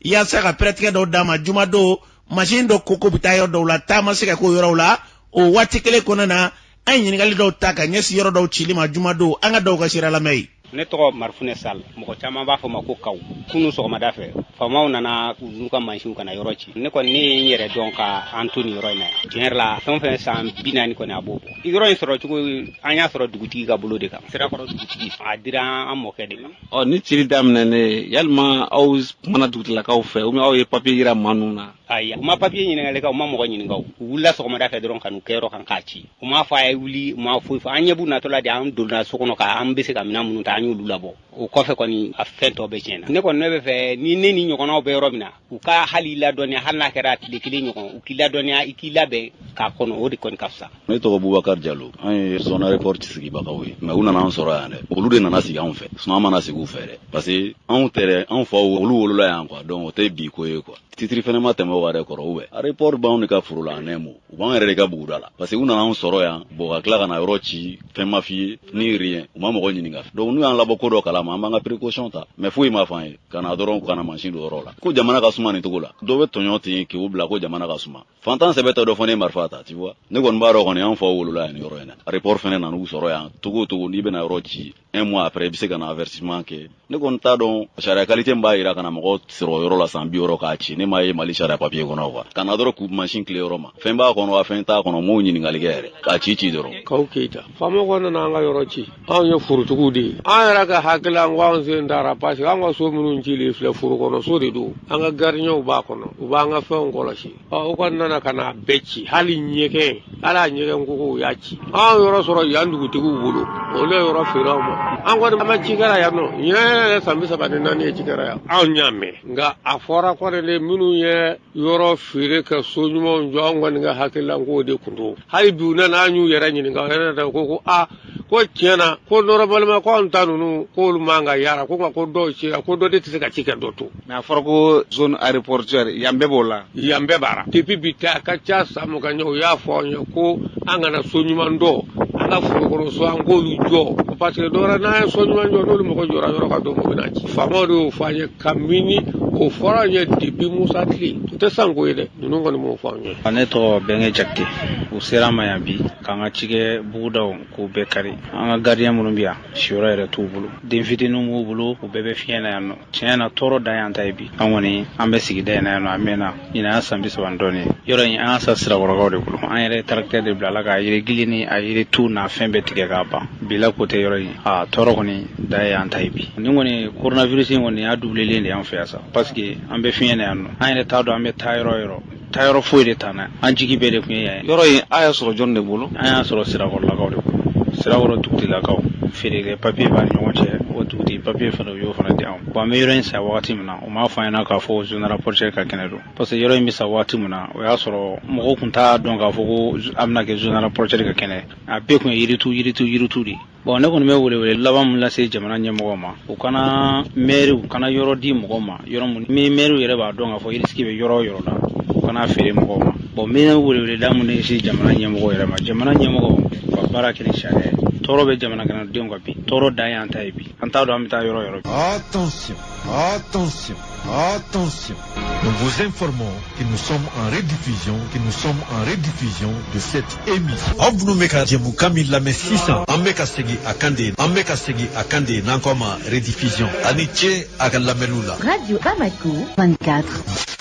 yaasa ka pɛrɛtigɛ dɔw d'a ma. Jumadon mansin dɔ ko bɛ taa yɔrɔ dɔw la, taa ma se ka k'o yɔrɔw la. O waati kelen kɔnɔna na, an ye ɲininkali dɔw ta ka ɲɛsin yɔrɔ dɔw cili ma jumadon, an ka dɔw ka sira lamɛn ye. Ne tɔgɔ Marifunɛ Sall, mɔgɔ caman b'a fɔ ma ko Kaw. Kunu sɔgɔmada fɛ, faamaw nana n'u ka mansinw ka na yɔrɔ ci. Ne kɔni, ne ye n yɛrɛ dɔn ka an to nin yɔrɔ in na yan. Tiɲɛ yɛrɛ la, fɛn o fɛn san 40 kɔni, a b'o bɔ. Yɔrɔ in sɔrɔ cogo, an y'a sɔrɔ dugutigi ka bolo de kan, Sirakɔrɔ dugutigi, a dira an mɔkɛ de ma. Ɔ, ni cili daminɛnen, yalima aw kumana dugutigilakaw fɛ ou bien aw ye papier yira maa ninnu na? Ayi, u ma papier ɲininkali kɛ, u ma mɔgɔ ɲininka. U wulila sɔgɔmada fɛ dɔrɔn ka n'u kɛ yɔrɔ kan k'a ci. U m'a fɔ a ye wuli, u ma foyi fɔ. An ɲɛ b'u natɔla de, an donna so kɔnɔ k'an bɛ se ka minɛn minnu ta, an y'olu labɔ. O kɔfɛ kɔni, a fɛn tɔ bɛɛ tiɲɛna. Ne kɔni, ne bɛ fɛ ni ne ni ɲɔgɔnnaw bɛ yɔrɔ min na, u ka hali ladɔnniya, hali n'a kɛra tile kelen ɲɔgɔn, u k'i ladɔnniya, i k'i labɛn k'a kɔnɔ, o de kɔni ka fisa. Ne tɔgɔ Bubakar Jalo. An ye zone aéroport sigibagaw ye, mais u nana an sɔrɔ yan dɛ. Olu de nana sigi anw fɛ, sinon an mana sigi u fɛ dɛ, parce que anw tɛ dɛ, anw faw olu wolola yan quoi. Donc o tɛ bi ko ye quoi. Titre fɛnɛ ma tɛmɛ o kan dɛ, kɔrɔ ou bien aéroport b'anw de ka foro la en un mot, u b'an yɛrɛ de ka buguda la, parce que u nana anw sɔrɔ yan. Bon, ka tila ka na yɔrɔ ci, fɛn ma f'i ye ni rien, u ma mɔgɔ ɲininka. Donc n'u y'an labɔ ko dɔ kalama, an b'an ka précaution ta, mais foyi ma fɔ an ye ka na dɔrɔn ka na mansin don yɔrɔ la. Ko jamana ka suma nin cogo la, dɔ bɛ tɔɲɔ ten k'u bila ko jamana ka suma. Fantan sɛbɛ tɛ dɔ fɔ ne marifa ta, tu vois. Ne kɔni b'a dɔn kɔni, an faw wolola yan nin yɔrɔ in na. Aéroport fɛnɛ nan'u sɔrɔ yan. Togo o togo, n'i bɛna yɔrɔ ci, un mois après i bɛ se ka na avertissement kɛ. Ne kɔni t'a dɔn sariya qualité min b'a yira ka na mɔgɔ sɔrɔ yɔrɔ la san 60 k'a ci. Ne m'a ye Mali sariya papier kɔnɔ quoi. Ka na dɔrɔn k'u mansin tile yɔrɔ ma, fɛn b'a kɔnɔ wa fɛn t'a kɔnɔ, m'o ɲininkali kɛ yɛrɛ, k'a ci ci dɔrɔn. Kaw Keyita, faamaw kɔni nana an ka yɔrɔ ci. Anw ye forotigiw de ye, an yɛrɛ ka hakili an ko an sen taara, parce que an ka so minnu cilen filɛ, foro kɔnɔ so de don. An ka gardienw b'a kɔnɔ, u b'an ka fɛnw kɔlɔsi. Ɔ, o kɔni nana ka na bɛɛ ci, hali ɲɛgɛn, hali a ɲɛgɛn kogo, u y'a ci. Anw yɔrɔ sɔrɔ yan dugutigiw bolo, olu ye yɔrɔ feere anw ma. An kɔni an ma ci kɛra yan nɔ ɲinɛ yɛrɛ, san 34 ye ci kɛra yan. Anw y'a mɛn, nka a fɔra kɔni de minnu ye yɔrɔ feere ka so ɲumanw jɔ, anw kɔni ka hakilila k'o de kun don. Hali bi u nana, an y'u yɛrɛ ɲininka, u yɛrɛ ko aa, ko tiɲɛ na, ko normalement ko anw ta ninnu, k'olu man ka yara ko, nka ko dɔw cira, ko dɔ de tɛ se ka ci kɛ dɔ to. Mais a fɔra ko zone aéroportuaire yan, bɛɛ b'o la. Yan bɛɛ b'ara depuis bi tɛ, a ka ca san 20 ɲɛ. U y'a fɔ anw ye ko an kana so ɲuman dɔ, an ka forokɔnɔ so, an k'olu jɔ, parce que dɔwɛrɛ n'an ye so ɲuman jɔ, n'olu mɔgɔ jɔra yɔrɔ ka don, o bɛna ci. Faamaw de y'o fɔ an ye kabini o fɔra an ye depuis Musa tile, o tɛ sanko ye dɛ, ninnu kɔni m'o fɔ an ye. Ne tɔgɔ Bɛnkɛ Jakite. U sera an ma yan bi k'an ka cikɛ bugudaw k'u bɛɛ kari. An ka gardien minnu bɛ yan, siyɔrɔ yɛrɛ t'u bolo, den fitininw b'u bolo, u bɛɛ bɛ fiɲɛ na yan nɔ. Tiɲɛ na, tɔɔrɔ dan y'an ta ye bi. An kɔni, an bɛ sigida in na yan nɔ, a mɛnna, ɲinan y'a san 30 ni dɔɔnin ye. Yɔrɔ in, an y'a san Sirakɔrɔkaw de bolo. An yɛrɛ ye tracteur de bila la k'a yiri gili ni a yiri tu n'a fɛn bɛɛ tigɛ k'a ban. Bi la ko tɛ yɔrɔ in, a tɔɔrɔ kɔni da y'an ta ye bi. Nin kɔni coronavirus in kɔni y'a doublelen de y'an fɛ yan sa, parce que an bɛ fiɲɛ na yan nɔ, an yɛrɛ t'a dɔn an bɛ taa yɔrɔ o yɔrɔ. Taayɔrɔ foyi de t'an na, an jigi bɛɛ de tun ye yan ye. Yɔrɔ in, a y'a sɔrɔ jɔn de bolo? An y'a sɔrɔ Sirakɔrɔlakaw de bolo, Sirakɔrɔ dugutigilakaw. Feerekɛ papiye b'a ni ɲɔgɔn cɛ, o dugutigi papiye fana, u y'o fana di anw. Bon, an bɛ yɔrɔ in san wagati min na, u m'a fɔ an ɲɛna k'a fɔ zone aéroportuaire ka kɛnɛ don, parce que yɔrɔ in bɛ san waati min na, o y'a sɔrɔ mɔgɔw tun t'a dɔn k'a fɔ ko a bɛna kɛ zone aéroportuaire ka kɛnɛ. A bɛɛ tun ye yiritu yiritu yiritu de ye. Bon, ne kɔni bɛ welewele laban min lase jamana ɲɛmɔgɔw ma, u kana mɛriw kana yɔrɔ di mɔgɔw ma, yɔrɔ mun ni mɛriw yɛrɛ b'a dɔn k'a fɔ risque bɛ yɔrɔ o yɔrɔ la, u kana feere mɔgɔw ma. Bon, n bɛ weleweleda mun lase jamana ɲɛmɔgɔw yɛrɛ ma, jamana ɲɛmɔgɔw u ka baara kɛ ni sariya ye. Tɔɔrɔ bɛ jamana kɔnɔdenw kan bi, tɔɔrɔ dan y'an ta ye bi, an t'a dɔn an bɛ taa yɔrɔ o yɔrɔ. Attention, attention, attention. Nous vous informons que nous sommes en rediffusion, que nous sommes en rediffusion de cette émission. Aw minnu bɛ ka jɛmukan min lamɛn sisan, an bɛ ka segin a kan de, an bɛ ka segin a kan de n'an ko a ma rediffusion. A ni ce a ka lamɛnniw la. Radio Bamako 24.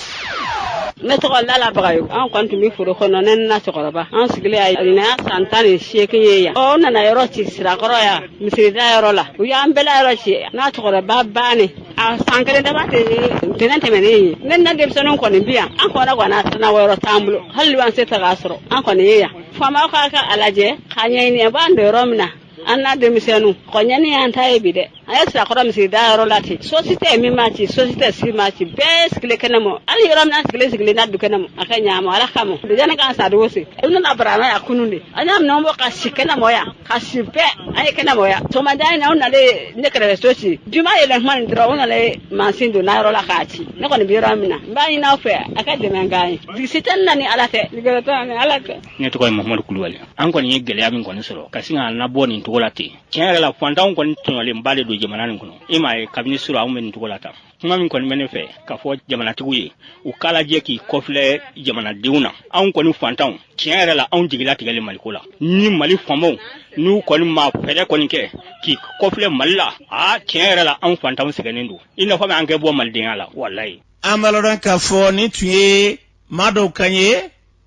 Ne tɔgɔ Lala Bagayo. An kɔni tun bɛ foro kɔnɔ, ne na cɛkɔrɔba. An sigilen yan, nin y'a san 18 ye yan. Ɔ, u nana yɔrɔ ci Sirakɔrɔ yan, misirida yɔrɔ la. U y'an bɛɛ la yɔrɔ ci n'a cɛkɔrɔba bannen. A san kelen dama tɛ ntɛnɛn tɛmɛnen ye. Ne na denmisɛnninw kɔni bi yan. An kɔnɔ kɔni a tɛna yɔrɔ t'an bolo. Hali an se ta k'a sɔrɔ. An kɔni ye yan. Faamaw k'a ka a lajɛ k'a ɲɛɲini a b'an don yɔrɔ min na. An n'a denmisɛnninw kɔɲɛni y'an ta ye bi dɛ. An ye Sirakɔrɔ misirida yɔrɔ la ten, sosi tɛ min ma ci, sosi tɛ si ma ci, bɛɛ sigilen kɛnɛ mɔ. Hali yɔrɔ min na sigilen sigilen na du kɛnɛ mɔ, a ka ɲa ma Ala kama. Yanni k'an sa dogo se, u nana barama yan kunun de. An y'a minɛ bɔ ka si kɛnɛ mɔ yan, ka si bɛɛ an ye kɛnɛ mɔ yan. Sɔgɔmada in na, u nalen ne kɛrɛfɛ so ci, juma yɛlɛ kuma nin dɔrɔn, u nalen mansin don n'a yɔrɔ la k'a ci. Ne kɔni bɛ yɔrɔ min na, n b'a ɲini aw fɛ, a ka dɛmɛ k'an ye. Jigi si tɛ ne na ni Ala tɛ, jigi tɛ ni Ala tɛ. Ne tɔgɔ ye Mahamadu Kulubali. An kɔni ye gɛlɛya min kɔni sɔrɔ ka sin k'an labɔ nin cogo la ten, tiɲɛ yɛrɛ la, fantanw kɔni tɔɲɔlenba de don jamana nin kɔnɔ. I m'a ye, kabini sura anw bɛ nin cogo la tan. Kuma min kɔni bɛ ne fɛ k'a fɔ jamanatigiw ye, u k'a lajɛ k'i kɔfilɛ jamanadenw na. Anw kɔni fantanw, tiɲɛ yɛrɛ la, anw jigila tigɛlen Maliko la. Ni Mali faamaw n'u kɔni ma fɛɛrɛ kɔni kɛ k'i kɔfilɛ Mali la, aa, tiɲɛ yɛrɛ la, anw fantanw sɛgɛnnen don i n'a fɔ an kɛ bɔ malidenya la, walayi. An b'a lɔn k'a fɔ nin tun ye maa dɔw kan ye.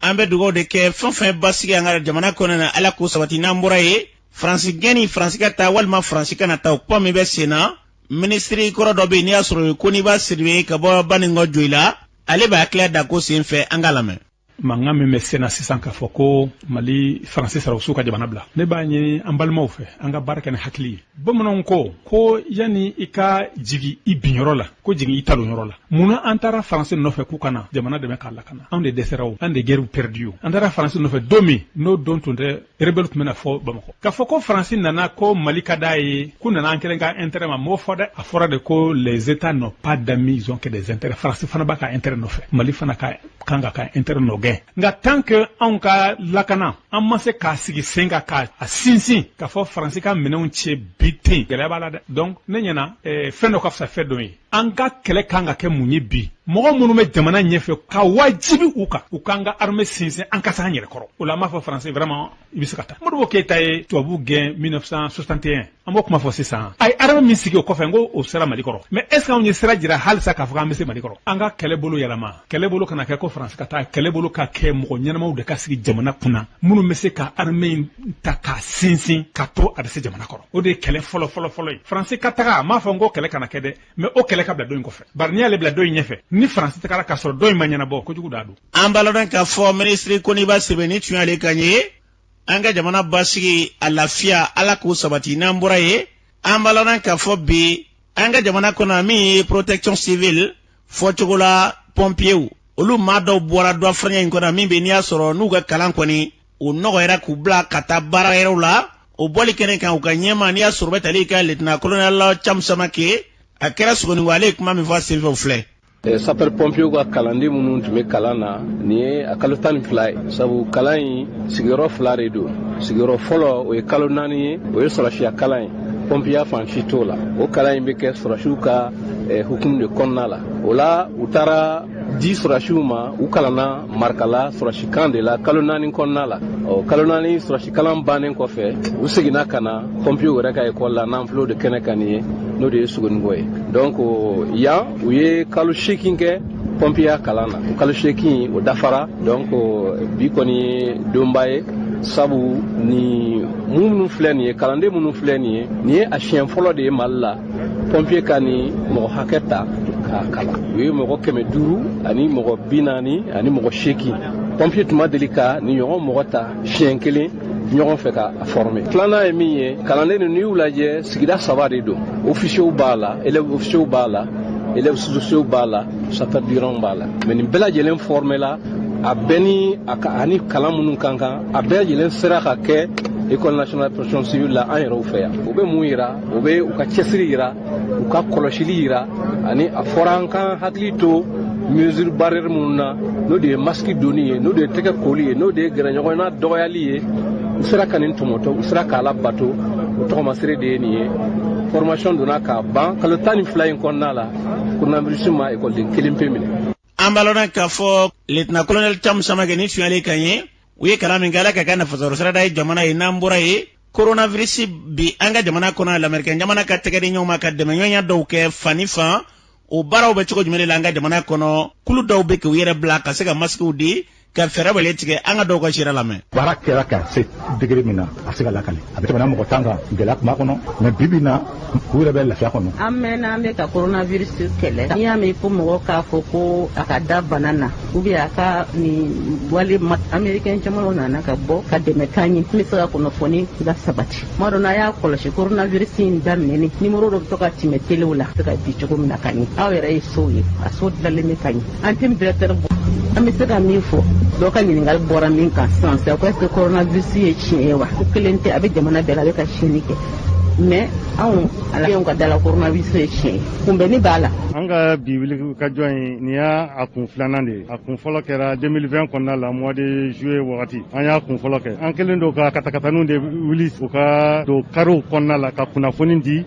An bɛ dugawu de kɛ, fɛn fɛn basigi an ka jamana kɔnɔ na, Ala k'o sabati. N'an bɔra yen, Faransi gɛnni, Faransi ka taa walima Faransi kana taa, o kuma min bɛ sen na, minisiri kɔrɔ dɔ bɛ yen, n'i y'a sɔrɔ ko n'i b'a Sidibe ka bɔ Baninkɔ Joyila, ale b'a hakilila da ko sen fɛ. An k'a lamɛn. Mankan min bɛ senna sisan k'a fɔ ko Mali Faransi sɔrɔdasiw ka jamana bila, ne b'a ɲini an balimaw fɛ, an ka baara kɛ ni hakili ye. Bamananw ko ko yanni i ka jigi i binyɔrɔ la, ko jigin i talonyɔrɔ la. Munna an taara Faransi nɔfɛ k'u kana jamana dɛmɛ k'a lakana? Anw de dɛsɛra o, an de guerre perdu o. An taara Faransi nɔfɛ don min, n'o don tun tɛ, rebelle tun bɛna fɔ Bamakɔ. K'a fɔ ko Faransi nana ko Mali ka d'a ye, k'u nana an kelen ka intérêt ma, m'o fɔ dɛ. A fɔra de ko les états n'ont pas d'amis, ils ont que des intérêts. Faransi fana b'a ka intérêt nɔfɛ, Mali fana ka kan ka ka intérêt nɔgɛn. Nka tant que anw ka lakana, an ma se k'a sigi sen kan k'a sinsin k'a fɔ Faransi ka minɛnw cɛ bi ten, gɛlɛya b'a la dɛ. Donc ne ɲɛna, fɛn dɔ ka fisa fɛn dɔ ye. An ka kɛlɛ kan ka kɛ mun ye bi? Mɔgɔ minnu bɛ jamana ɲɛfɛ, ka wajibi u kan, u k'an ka armée sinsin, an ka se an yɛrɛ kɔrɔ. O la, an b'a fɔ Faransi, vraiment, i bɛ se ka taa. Modibo Keyita ye tubabu gɛn 1961, an b'o kuma fɔ sisan. A ye armée min sigi o kɔfɛ, n ko o sera Mali kɔrɔ, mais est ce que anw ye sira jira halisa k'a fɔ k'an bɛ se Mali kɔrɔ? An ka kɛlɛ bolo yɛlɛma. Kɛlɛ bolo kana kɛ ko Faransi ka taa. Kɛlɛ bolo ka kɛ mɔgɔ ɲɛnamaw de ka sigi jamana kunna, minnu bɛ se ka armée in ta k'a sinsin ka to a bɛ se jamana kɔrɔ. O de ye kɛlɛ fɔlɔ fɔlɔ fɔlɔ ye. Faransi ka taga, a m'a fɔ n ko kɛlɛ kana kɛ dɛ, mais o kɛlɛ ka bila dɔ in kɔfɛ. Bari n'i y'ale bila dɔ in ɲɛfɛ, ni Faransi tagara k'a sɔrɔ dɔ in ma ɲɛnabɔ, kojugu da don. An b'a lɔn k'a fɔ minisiri Koniba Sidibe ni tun y'ale kan ye. An ka jamana basigi, a lafiya, Ala k'o sabati. N'an bɔra yen, an b'a lɔn k'a fɔ bi an ka jamana kɔnɔ, min ye protection civile fɔcogo la, pɔnpiyew, olu maa dɔw bɔra dɔ fɛrɛɲɛ in kɔnɔ min bɛ, n'i y'a sɔrɔ n'u ka kalan kɔni o nɔgɔyara k'u bila ka taa baara yɔrɔw la. O bɔli kɛnɛ kan, u ka ɲɛma, n'i y'a sɔrɔ bɛ tali ka lieutenant colonel Camu Samake, a kɛra Sogoninko, ale ye kuma min fɔ a senfɛ, o filɛ. Sapeur pompier ka kalanden minnu tun bɛ kalan na, nin ye a kalo 12 ye, sabu kalan in sigiyɔrɔ fila de don. Sigiyɔrɔ fɔlɔ, o ye kalo 4 ye, o ye sɔrɔsiya kalan ye, pɔmpiya fan si t'o la. O kalan in bɛ kɛ sɔrɔsiw ka hukumu de kɔnɔna la. O la, u taara di sɔrɔsiw ma, u kalanna Marikala sɔrɔsikan de la kalo 4 kɔnɔna la. Ɔ, kalo 4 sɔrɔsi kalan bannen kɔfɛ, u seginna ka na pɔmpiyew yɛrɛ ka ekɔli la, n'an filɛ o de kɛnɛ kan nin ye, n'o de ye Sogoninko ye. Donc yan, u ye kalo 8 kɛ pɔmpiya kalan na. O kalo 8, o dafara. Donc bi kɔni ye donba ye, sabu ni minnu filɛ nin ye, kalanden minnu filɛ nin ye, nin ye a siɲɛ fɔlɔ de ye Mali la pɔmpiye ka nin mɔgɔ hakɛ ta. k'a kalan. U ye mɔgɔ 500 ani mɔgɔ 40 ani mɔgɔ 8. Pompier tun ma deli ka nin ɲɔgɔn mɔgɔ ta siɲɛ kelen ɲɔgɔn fɛ ka a former. Filanan ye min ye, kalanden ninnu, n'i y'u lajɛ, sigida saba de don. Officiers b'a la, élèves officiers b'a la, élèves sous-officiers b'a la, sapeur b'a la. Mais nin bɛɛ lajɛlen formé la, a bɛɛ ni a ka ani kalan minnu kan kan, a bɛɛ lajɛlen sera ka kɛ École nationale de protection civile la an yɛrɛw fɛ yan. O bɛ mun yira? O bɛ u ka cɛsiri yira, u ka kɔlɔsili yira, ani a fɔra an kan hakili to mesure barrière minnu na, n'o de ye masque donni ye, n'o de ye tɛgɛ koli ye, n'o de ye gɛrɛɲɔgɔnna dɔgɔyali ye. U sera ka nin tɔmɔtɔ, u sera k'a labato. O tɔgɔmasere de ye nin ye. Formation donna k'a ban kalo 12 in kɔnɔna la, coronavirus ma ekɔliden kelen pe minɛ. An b'a lɔn k'a fɔ lieutenant colonel Thiam Samake ni suyalen kan ye, u ye kalan min kɛ, Ala ka kɛ nafasɔrɔ sirada ye jamana ye. N'an bɔra ye, coronavirus bi an ka jamana kɔnɔ, lamɛrikɛn jamana ka tɛgɛ di ɲɔgɔn ma ka dɛmɛɲɔgɔnya dɔw kɛ fan ni fan. O baaraw bɛ cogo jumɛn de la an ka jamana kɔnɔ? Kulu dɔw bɛ k'u yɛrɛ bila ka se ka masikiw di, ka fɛɛrɛ wale tigɛ. An ka dɔw ka sira lamɛn. Baara kɛra ka se degré min na, a se ka lakale, a bɛ tɛmɛna mɔgɔ 10 kan, gɛlɛya tun b'a kɔnɔ, mais bi bi na, u yɛrɛ bɛ lafiya kɔnɔ. An mɛnna an bɛ ka coronavirus kɛlɛ. N'i y'a mɛn ko mɔgɔ k'a fɔ ko a ka da bana na ou bien a ka nin wale, américain jamanaw nana ka bɔ ka dɛmɛ k'an ye n bɛ se ka kunnafoni la sabati. Tuma dɔ, n'a y'a kɔlɔsi, coronavirus in daminɛni, numéro dɔ bɛ to ka tɛmɛ telew la, se ka di cogo min na ka ɲɛ. Aw yɛrɛ ye sow ye, a so dilanlen bɛ ka ɲɛ. An tɛ directeur bɔ, an bɛ se ka min fɔ, dɔ ka ɲininkali bɔra min kan sisan sisan, ko est ce que coronavirus ye tiɲɛ ye wa? Ko kelen tɛ, a bɛ jamana bɛɛ la, a bɛ ka tiɲɛni kɛ, mais anw aladenw ka da la, coronavirus ye tiɲɛ ye, kunbɛnni b'a la. An ka bi wuli ka jɔ in, nin y'a a kun filanan de ye. A kun fɔlɔ kɛra 2020 kɔnɔna la, mois de juillet wagati, an y'a kun fɔlɔ kɛ. An kɛlen don ka katakataniw de wuli, u ka don karew kɔnɔna la ka kunnafoni di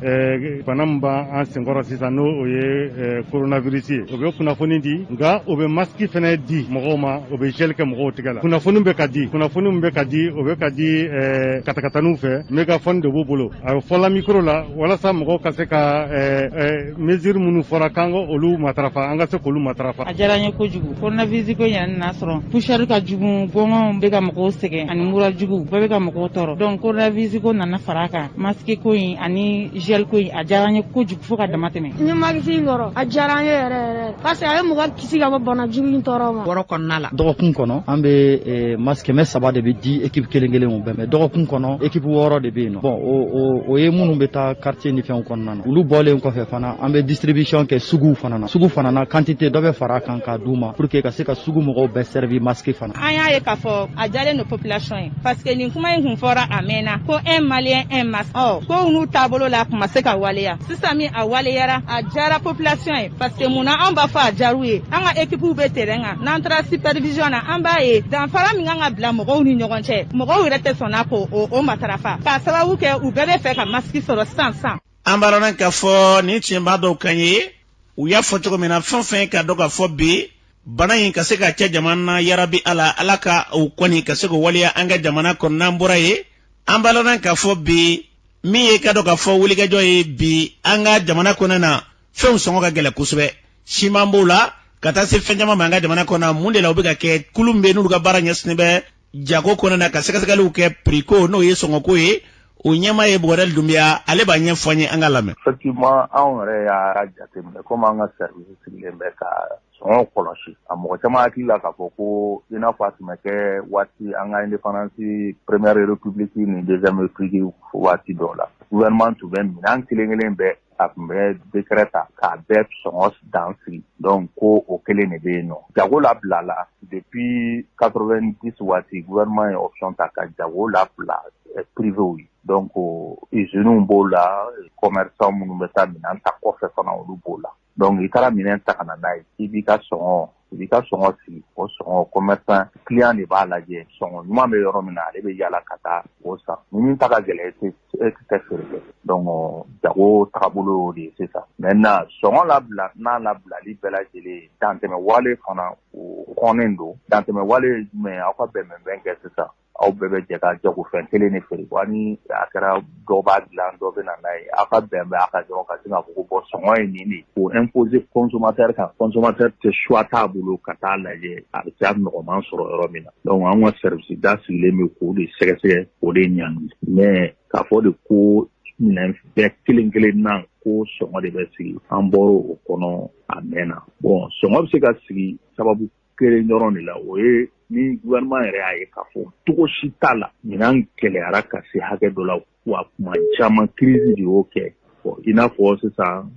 bana min b'an senkɔrɔ sisan, n'o o ye coronavirus ye. O bɛ kunnafoni di, nka o bɛ masque fɛnɛ di mɔgɔw ma, o bɛ gel kɛ mɔgɔw tigɛ la. Kunnafoni bɛ ka di, kunnafoni min bɛ ka di, o bɛ ka di katakataniw fɛ, mégaphone de b'u bolo, a bɛ fɔla micro la, walasa mɔgɔw ka se ka mesure minnu fɔra k'an ka olu matarafa, an ka se k'olu matarafa. A diyara n ye kojugu. Coronavirus ko in nana sɔrɔ poussière ka jugu, gɔngɔnw bɛ ka mɔgɔw sɛgɛn, ani mura jugu bɛɛ bɛ ka mɔgɔw tɔɔrɔ. Donc coronavirus ko nana fara a kan, masque ko in ani gel ko in, a diyara n ye kojugu fo ka dama tɛmɛ. N ye masque in kɔrɔ, a diyara n ye yɛrɛ yɛrɛ, parce que a ye mɔgɔ kisi ka bɔ bana jugu in tɔɔrɔ ma. Wɔɔrɔ kɔnɔna la. Dɔgɔkun kɔnɔ, an bɛ masque 300 de bɛ di équipe kelen kelen o bɛɛ, mais dɔgɔkun kɔnɔ, équipe wɔɔrɔ de bɛ yen nɔ. Bon, o ye minnu bɛ taa quartier ni fɛnw kɔnɔna na. Olu bɔlen kɔfɛ fana, an bɛ distribution kɛ suguw fana na. Sugu fana na, quantité dɔ bɛ fara a kan k'a d'u ma pour que ka se ka sugu mɔgɔw bɛɛ servi masque fana. An y'a ye k'a fɔ a jalen don population ye, parce que nin kuma in kun fɔra a mɛnna ko un Malien un masque. Ɔ kow n'u taabolo la, a kun ma se ka waleya. Sisan min a waleyara, a jara population ye, parce que mun na an b'a fɔ a jar'u ye? An ka équipe bɛ terrain kan, n'an taara supervision na, an b'a ye danfara min kan ka bila mɔgɔw ni ɲɔgɔn cɛ, mɔgɔw yɛrɛ tɛ sɔnna k'o o matarafa, k'a sababu kɛ u bɛɛ bɛ fɛ ka masque sɔrɔ sisan sisan. An b'a lɔn k'a fɔ nin tiɲɛba dɔw kan ye, u y'a fɔ cogo min na, fɛn fɛn ka dɔn k'a fɔ bi bana in ka se ka cɛ jamana na, yarabi Ala, Ala ka o kɔni ka se k'o waleya an ka jamana kɔnɔ. N'an bɔra ye, an b'a lɔn k'a fɔ bi min ye ka dɔn k'a fɔ wulikajɔ ye bi an ka jamana kɔnɔ na, fɛnw sɔngɔ ka gɛlɛn kosɛbɛ, siman b'o la ka taa se fɛn caman ma an ka jamana kɔnɔ. Mun de la o bɛ ka kɛ? Kulu min bɛ n'olu ka baara ɲɛsinnen bɛ jago kɔnɔ na, ka sɛgɛsɛgɛliw kɛ prix ko, n'o ye sɔngɔko ye, o ɲɛmaa ye Bɔgɔdɛli Dunbiya, ale b'a ɲɛfɔ an ye, an ka lamɛn. Effectivement, anw yɛrɛ y'a jateminɛ, komi an ka service sigilen bɛ ka sɔngɔ kɔlɔsi, a mɔgɔ caman hakili la k'a fɔ ko i n'a fɔ a tun bɛ kɛ waati an ka indépendance, première république ni deuxième république waati dɔw la, gouvernement tun bɛ minɛn kelen kelen bɛɛ, a tun bɛ décret ta k'a bɛɛ sɔngɔ dan sigi. Donc ko o kelen de bɛ yen nɔ. Jago labila la depuis 90 waati, gouvernement ye option ta ka jago labila privéw ye. Donc usines b'o la, commerçant minnu bɛ taa minɛn ta kɔfɛ fana, olu b'o la. Donc i taara minɛn ta ka na n'a ye, i b'i ka sɔngɔ sigi. O sɔngɔ, commerçant client de b'a lajɛ, sɔngɔ ɲuman bɛ yɔrɔ min na, ale bɛ yala ka taa o san. Ni min ta ka gɛlɛn, e tɛ feere kɛ. Donc jago tagabolo y'o de ye sisan. Maintenant, sɔngɔ labila n'a labilali bɛɛ lajɛlen, dantɛmɛ wale fana, o kɔnnen don. Dantɛmɛ wale ye jumɛn ye? Aw ka bɛnbɛnbɛn kɛ sisan, aw bɛɛ bɛ jɛ ka jagofɛn kelen de feere wa, ni a kɛra dɔ b'a dilan, dɔ bɛ na n'a ye, aw ka bɛn bɛ a ka dɔrɔn ka sin k'a fɔ ko bɔn, sɔngɔ ye nin de ye, k'o imposer consommateur kan. Consommateur tɛ choix t'a bolo ka taa lajɛ a bɛ se a nɔgɔman sɔrɔ yɔrɔ min na. Donc an ka service da sigilen bɛ k'o de sɛgɛsɛgɛ, k'o de ɲangi. Mais k'a fɔ de ko minɛn bɛɛ kelen kelen na ko ko sɔngɔ de bɛ sigi, an bɔra o kɔnɔ a mɛnna. Bon, sɔngɔ bɛ se ka sigi sababu kelen dɔrɔn de la, o ye ni gouvernement yɛrɛ y'a ye k'a fɔ cogo si t'a la, minɛn gɛlɛyara ka se hakɛ dɔ la, wa kuma caman crise de y'o kɛ. Bon, i n'a fɔ sisan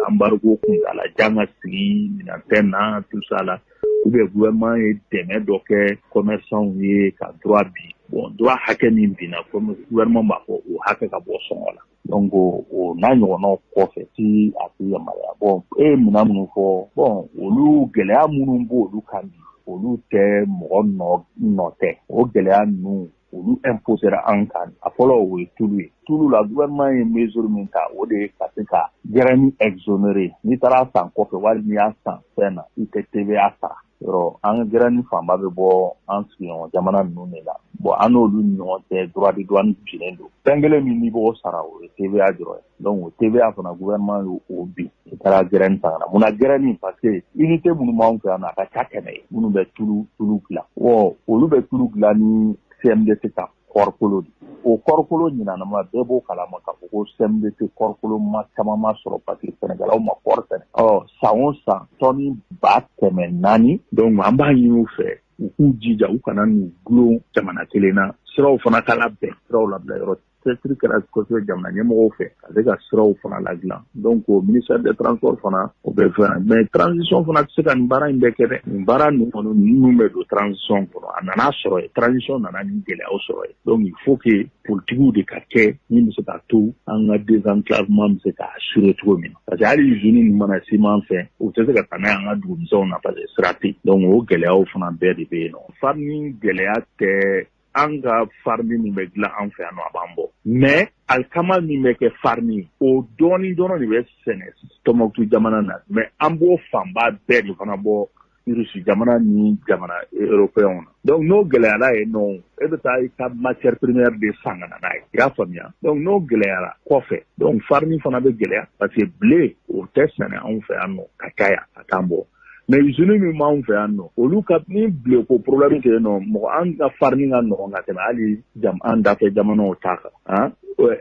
embargo kuntalajan ka sigi minɛn tɛ na, tout ça la, ou bien gouvernement ye dɛmɛ dɔ kɛ commerçants ye ka droit bin. Bon, droit hakɛ min binna, gouvernement b'a fɔ o hakɛ ka bɔ sɔngɔ la. Donc o n'a ɲɔgɔnnaw kɔfɛ ti a ti yamaruya. Bon, e ye minɛn minnu fɔ, bon, olu gɛlɛya minnu b'olu kan bi, olu tɛ mɔgɔ nɔ tɛ. O gɛlɛya ninnu, olu imposera an kan. A fɔlɔ, o ye tulu ye. Tulu la, gouvernement ye mesure min ta, o de ye ka se ka graine exonérer. N'i taara san kɔfɛ, wali n'i y'a san fɛn na, i tɛ TVA sara. Yɔrɔ an ka graine fanba bɛ bɔ an sigiɲɔgɔn jamana ninnu de la. Bon, an n'olu ni ɲɔgɔn cɛ, droit de douane binnen don. Fɛn kelen min n'i b'o sara, o ye TVA dɔrɔn ye. Donc o TVA fana, gouvernement y'o bin. I taara graine san ka na. Munna graine? Parce que unité minnu b'anw fɛ yan nɔ, a ka ca 100 ye minnu bɛ tulu dilan. Bon, olu bɛ tulu dilan ni CMDT ka kɔɔrikolo de. O kɔɔrikolo ɲinanama, bɛɛ b'o kalama k'a fɔ ko CMDT kɔɔrikolo ma caman ma sɔrɔ, parce que sɛnɛkɛlaw ma kɔɔri sɛnɛ. Ɔ san o san, tɔni 400,000. Donc an b'a ɲini u fɛ, u k'u jija, u kana n'u gulon jamana kelen na. Siraw fana ka labɛn, siraw labila yɔrɔ, cɛsiri kɛra kosɛbɛ jamana ɲɛmɔgɔw fɛ ka se ka siraw fana ladilan. Donc o ministère des transports fana, o bɛ fɛn, mais transition fana tɛ se ka nin baara in bɛɛ kɛ dɛ. Nin baara ninnu kɔni, ninnu bɛ don transition kɔnɔ, a nana sɔrɔ yen, transition nana nin gɛlɛyaw sɔrɔ yen. Donc il faut que politigiw de ka kɛ min bɛ se ka to an ka désenclavement bɛ se ka assurer cogo min na, parce que hali usine ninnu mana ciment fɛ, u tɛ se ka taa n'a ye an ka dugumisɛnw na, parce que sira tɛ yen. Donc o gɛlɛyaw fana bɛɛ de bɛ yen nɔ. Farine gɛlɛya tɛ, an ka farine min bɛ dilan an fɛ yan nɔ, a b'an bɔ, mais alikama min bɛ kɛ farine, o dɔɔni dɔrɔn de bɛ sɛnɛ Tɔnbɔkutu jamana na, mais an b'o fanba bɛɛ de fana bɔ Rusi jamana ni jamana européen na. Donc n'o gɛlɛyara yen nɔ, e bɛ taa i ka matière première de san ka na n'a ye, i y'a faamuya? Donc n'o gɛlɛyara kɔfɛ, donc farine fana bɛ gɛlɛya, parce que blé, o tɛ sɛnɛ anw fɛ yan nɔ ka caya ka t'an bɔ. Mais usine min b'anw fɛ yan nɔ, olu ka ni blé ko problème tɛ yen nɔ. Mɔgɔ an ka farine ka nɔgɔn ka tɛmɛ hali an dafɛ jamanaw ta kan. Han,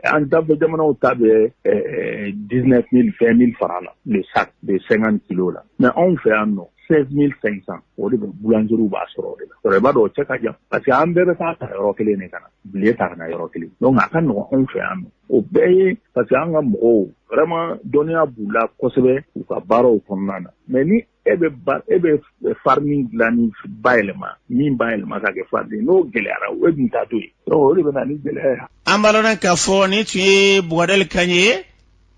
an dafɛ jamanaw ta bɛ 19 000, 20 000 francs la, le sac de 50 kilos la, mais anw fɛ yan nɔ, 16 500, o de bɛ boulangerie b'a sɔrɔ o de la. Sɔrɔ i b'a dɔn, o cɛ ka jan, parce que an bɛɛ bɛ taa ta yɔrɔ kelen de ka na blé ta ka na yɔrɔ kelen. Donc a ka nɔgɔn anw fɛ yan nɔ. O bɛɛ ye parce que an ka mɔgɔw vraiment dɔnniya b'u la kosɛbɛ u ka baaraw kɔnɔna na. Mais ni e bɛ ba e bɛ farine dilan ni bayɛlɛma min bayɛlɛma ka kɛ farine, n'o gɛlɛyara, e dun t'a to yen. Donc o de bɛ na ni gɛlɛya ye. An b'a dɔn k'a fɔ nin tun ye Bugadali kan ye.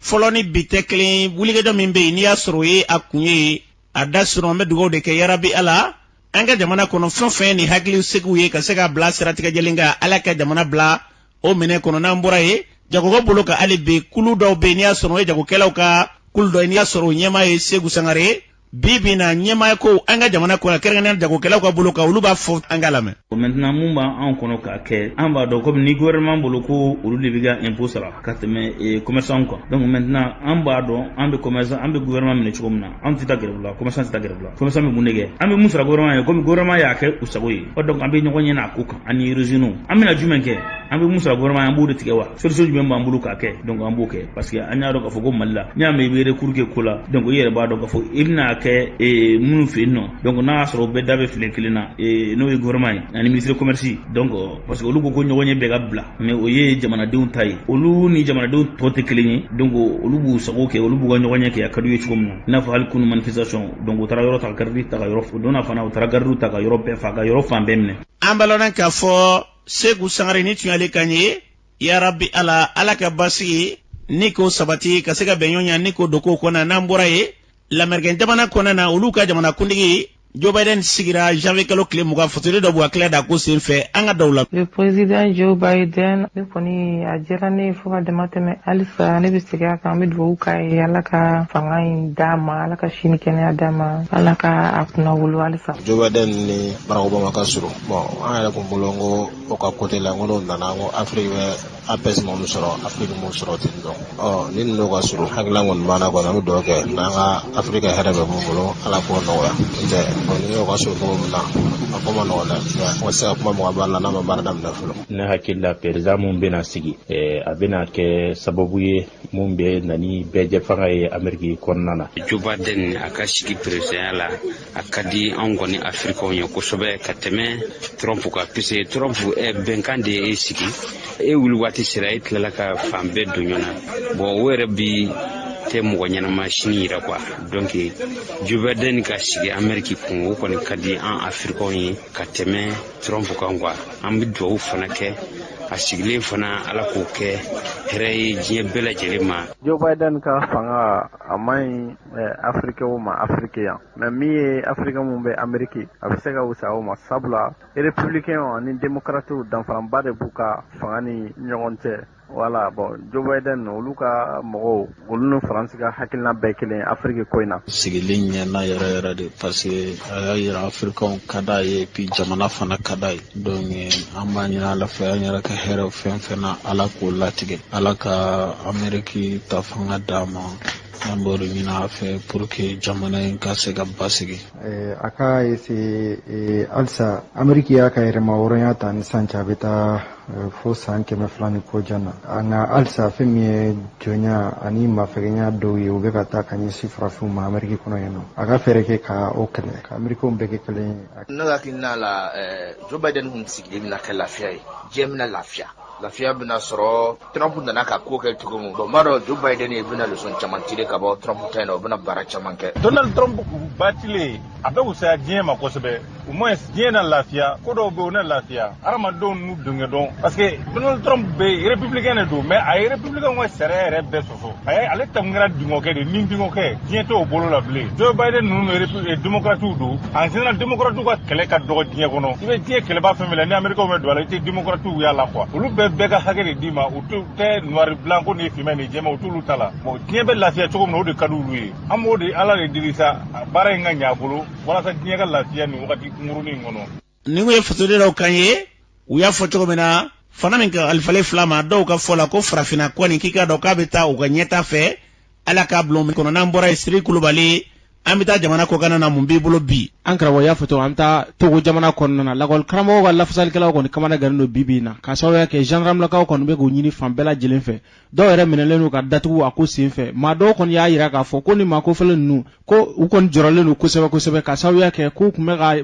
Fɔlɔ ni bi tɛ kelen. Wulikajɔ min bɛ yen, n'i y'a sɔrɔ o ye a kun ye, a da sɔrɔ, an bɛ dugawu de kɛ, yarabi Ala, an ka jamana kɔnɔ, fɛn fɛn ni hakili segiw ye ka se ka bila siratigɛ jɛlen kan, Ala ka jamana bila o minɛ kɔnɔ. N'an bɔra yen, jagoko bolo ka hali bi, kulu dɔw bɛ yen, n'i y'a sɔrɔ o ye jagokɛlaw ka kulu dɔ ye, n'i y'a sɔrɔ o ɲɛmaa ye Segu Sangare, bi bi na ɲɛmaaya ko an ka jamana kɔnɔ, kɛrɛnkɛrɛnnenya jagokɛlaw ka bolo kan, olu b'a fɔ, an ka lamɛn. Maintenant, mun b'an kɔnɔ k'a kɛ, an b'a dɔn komi ni gouvernement bolo ko olu de bɛ ka impôt sara ka tɛmɛ commerçant kan. Donc maintenant, an b'a dɔn an bɛ commerçant, an bɛ gouvernement minɛ cogo min na, an tɛ taa grève la, commerçant tɛ taa grève la. Commerçant bɛ mun de kɛ? An bɛ mun sara gouvernement ye? Komi gouvernement y'a kɛ u sago ye, ɔ donc an bɛ ɲɔgɔn ɲɛna a ko kan ani régionaux. An bɛna jumɛn kɛ? An bɛ mun sara gouvernement ye, an b'o de tigɛ wa? Solution jumɛn b'an bolo k'a kɛ? Donc an b'o kɛ, parce que an y'a dɔn k'a fɔ ko Mali la, n'i y'a mɛn i bɛ recours kɛ ko la, donc i yɛrɛ b'a dɔn k'a fɔ i bɛna kɛ minnu fɛ yen nɔ. Donc n'a y'a sɔrɔ bɛɛ da bɛ file kelen na, n'o ye gouvernement ye ani ministre commerce. Donc parce que olu ko ko ɲɔgɔn ye bɛɛ ka bila, mais o ye jamanadenw ta ye, olu ni jamanadenw tɔ tɛ kelen ye. Donc olu b'u sago kɛ, olu b'u ka ɲɔgɔn ɲɛ kɛ a ka d'u ye cogo min na. I n'a fɔ hali kunu manifestation, donc u taara yɔrɔ ta ka garde ta ka yɔrɔ, o donna fana u taara garde ta ka yɔrɔ bɛɛ fa, ka yɔrɔ fan bɛɛ minɛ. An b'a k'a fɔ Segu Sangare ni tun y'ale kan ye. Yarabi Ala, Ala ka basigi ni k'o sabati ka se ka bɛn ɲɔgɔn ɲa ni k'o don kow kɔnɔ. N'an bɔra yen, lamɛrikɛn jamana kɔnɔna na, olu ka jamanakuntigi Joe Biden sigira janvier kalo tile 20, fasodi dɔ b'u hakili da ko sen fɛ, an ka daw la. Le président Joe Biden, ne kɔni a diyara ne ye fo ka dama tɛmɛ. Halisa ne bɛ segin a kan, an bɛ dugawu k'a ye, Ala ka fanga in d'a ma, Ala ka sini kɛnɛya d'a ma, Ala ka a kunna wolo halisa. Joe Biden ni Barack Obama ka surun. Bon, an yɛrɛ kun bolo n ko o ka côté la, n ko n'o nana, n ko Afrique bɛ apaisement min sɔrɔ, Afrique m'o sɔrɔ ten tɔ. Ɔ ni ninnu ka surun, hakilina kɔni b'an na kɔni, an bɛ dugawu kɛ n'an ka Afrique ka hɛrɛ bɛ mun bolo, Ala k'o nɔgɔya. N'o tɛ kɔni y'o ka surun cogo min na, a ko ma nɔgɔn dɛ. Mɔgɔ tɛ se ka kuma mɔgɔ baara la n'a ma baara daminɛ fɔlɔ. Ne hakili la, président mun bɛna sigi, a bɛna kɛ sababu ye Mun bɛ na ni bɛɛjɛfanga ye Ameriki kɔnɔna na. Joe Biden a ka sigi peresidan la, a ka di anw kɔni Afirikaw ye kosɛbɛ ka tɛmɛ Trump kan, puisque Trump bɛnkan de ye e sigi, e wuli waati sera, e tilala ka fan bɛɛ don ɲɔgɔn na. Bon, o yɛrɛ bi tɛ mɔgɔ ɲɛnama sini yira quoi. Donc Joe Biden ka sigi Ameriki kun, o kɔni ka di an Afirikaw ye ka tɛmɛ Trump kan quoi. An bɛ dugawu fana kɛ a sigilen fana, Ala k'o kɛ hɛrɛ ye diɲɛ bɛɛ lajɛlen ma. Joe Biden ka fanga, a man ɲi Afirikɛnw ma Afiriki yan, mais min ye Afirikɛn mun bɛ Ameriki, a bɛ se ka wusa o ma, sabula républicain ani démocrates, danfaraba de b'u ka fanga ni ɲɔgɔn cɛ. Wala bon, Joe Biden, olu ka mɔgɔw, olu ni Faransi ka hakilina bɛɛ kelen Afiriki ko in na. Sigilen ɲɛna yɛrɛ yɛrɛ de, parce que a y'a yira Afirikɛnw ka d'a ye, puis jamana fana ka d'a ye. Donc an b'a ɲini Ala fɛ, an yɛrɛ ka hɛrɛ fɛn fɛn na, Ala k'o latigɛ, Ala ka Ameriki ta fanga d'a ma. An b'o de ɲini a fɛ pour que jamana in ka se ka basigi. A ka ese halisa Ameriki y'a ka yɛrɛma hɔrɔnya ta ni san cɛ, a bɛ taa fo san 200 ni kɔ jan na, nka halisa fɛn min ye jɔnya ani mafɛgɛnya dɔw ye, u bɛ ka taa ka ɲɛsin farafinw ma Ameriki kɔnɔ yen nɔ. A ka fɛɛrɛ kɛ ka o kɛlɛ, ka Amerikɛnw bɛɛ kɛ kelen ye. Ne hakilina la, Joe Biden kun sigilen bɛna kɛ lafiya ye, diɲɛ bɛna lafiya, lafiya bɛna sɔrɔ. Trump nana ka ko kɛ cogo min, bon, n b'a dɔn Joe Biden ye bɛna leçon caman tirer ka bɔ Trump ta in na, o bɛna baara caman kɛ. Donald Trump batilen, a bɛ wusaya diɲɛ ma kosɛbɛ. Au moins diɲɛ na lafiya, ko dɔw bɛ yen, o na lafiya, hadamadenw n'u denkɛ dɔn, parce que Donald Trump bɛ républicain de don, mais a ye républicain ka sariya yɛrɛ bɛɛ sɔsɔ. A ye ale ta kun kɛra dingɔkɛ de ni dingɔkɛ, diɲɛ t'o bolo la bilen. Joe Biden ninnu, démocrates don. En général, démocrates ka kɛlɛ ka dɔgɔ diɲɛ kɔnɔ. I bɛ diɲɛ kɛlɛba fɛn fɛn la, ni américains bɛ don a la, i tɛ démocrates y'a la quoi. Olu bɛɛ bɛɛ ka hakɛ de d'i ma, u tɛ noir, blanc ko ni finman ni jɛman, u t'olu ta la. Bon, diɲɛ bɛ lafiya cogo min na, o de ka di olu ye. An b'o de Ala de deli sa, baara in ka ɲɛ a bolo walasa diɲɛ ka lafiya nin wagati kunkurunin in kɔnɔ. Nin kun ye fasoden dɔw kan ye, u y'a fɔ cogo min na fana min ka alifale fila ma, dɔw ka fɔ la ko farafinna kɔni, k'i k'a dɔn k'a bɛ taa u ka ɲɛta fɛ, Ala k'a bila kɔnɔ. N'an bɔra yen, Siri Kulubali, an bɛ taa jamana kɔkanna na. Mun b'i bolo bi? An karamɔgɔ, y'a fɔ cogo, an bɛ taa Togo jamana kɔnɔna na. Lakɔli karamɔgɔw ka lafasalikɛlaw kɔni kamana gannen don bi bi in na, k'a sababuya kɛ gendarmelakaw kɔni bɛ k'u ɲini fan bɛɛ lajɛlen fɛ. Dɔw yɛrɛ minɛlen don ka datugu a ko sen fɛ. Maa dɔw kɔni y'a yira k'a fɔ ko ni maa kofɔlen ninnu, ko u kɔni jɔrɔlen don kosɛbɛ kosɛbɛ, k'a sababuya kɛ k'u tun bɛ ka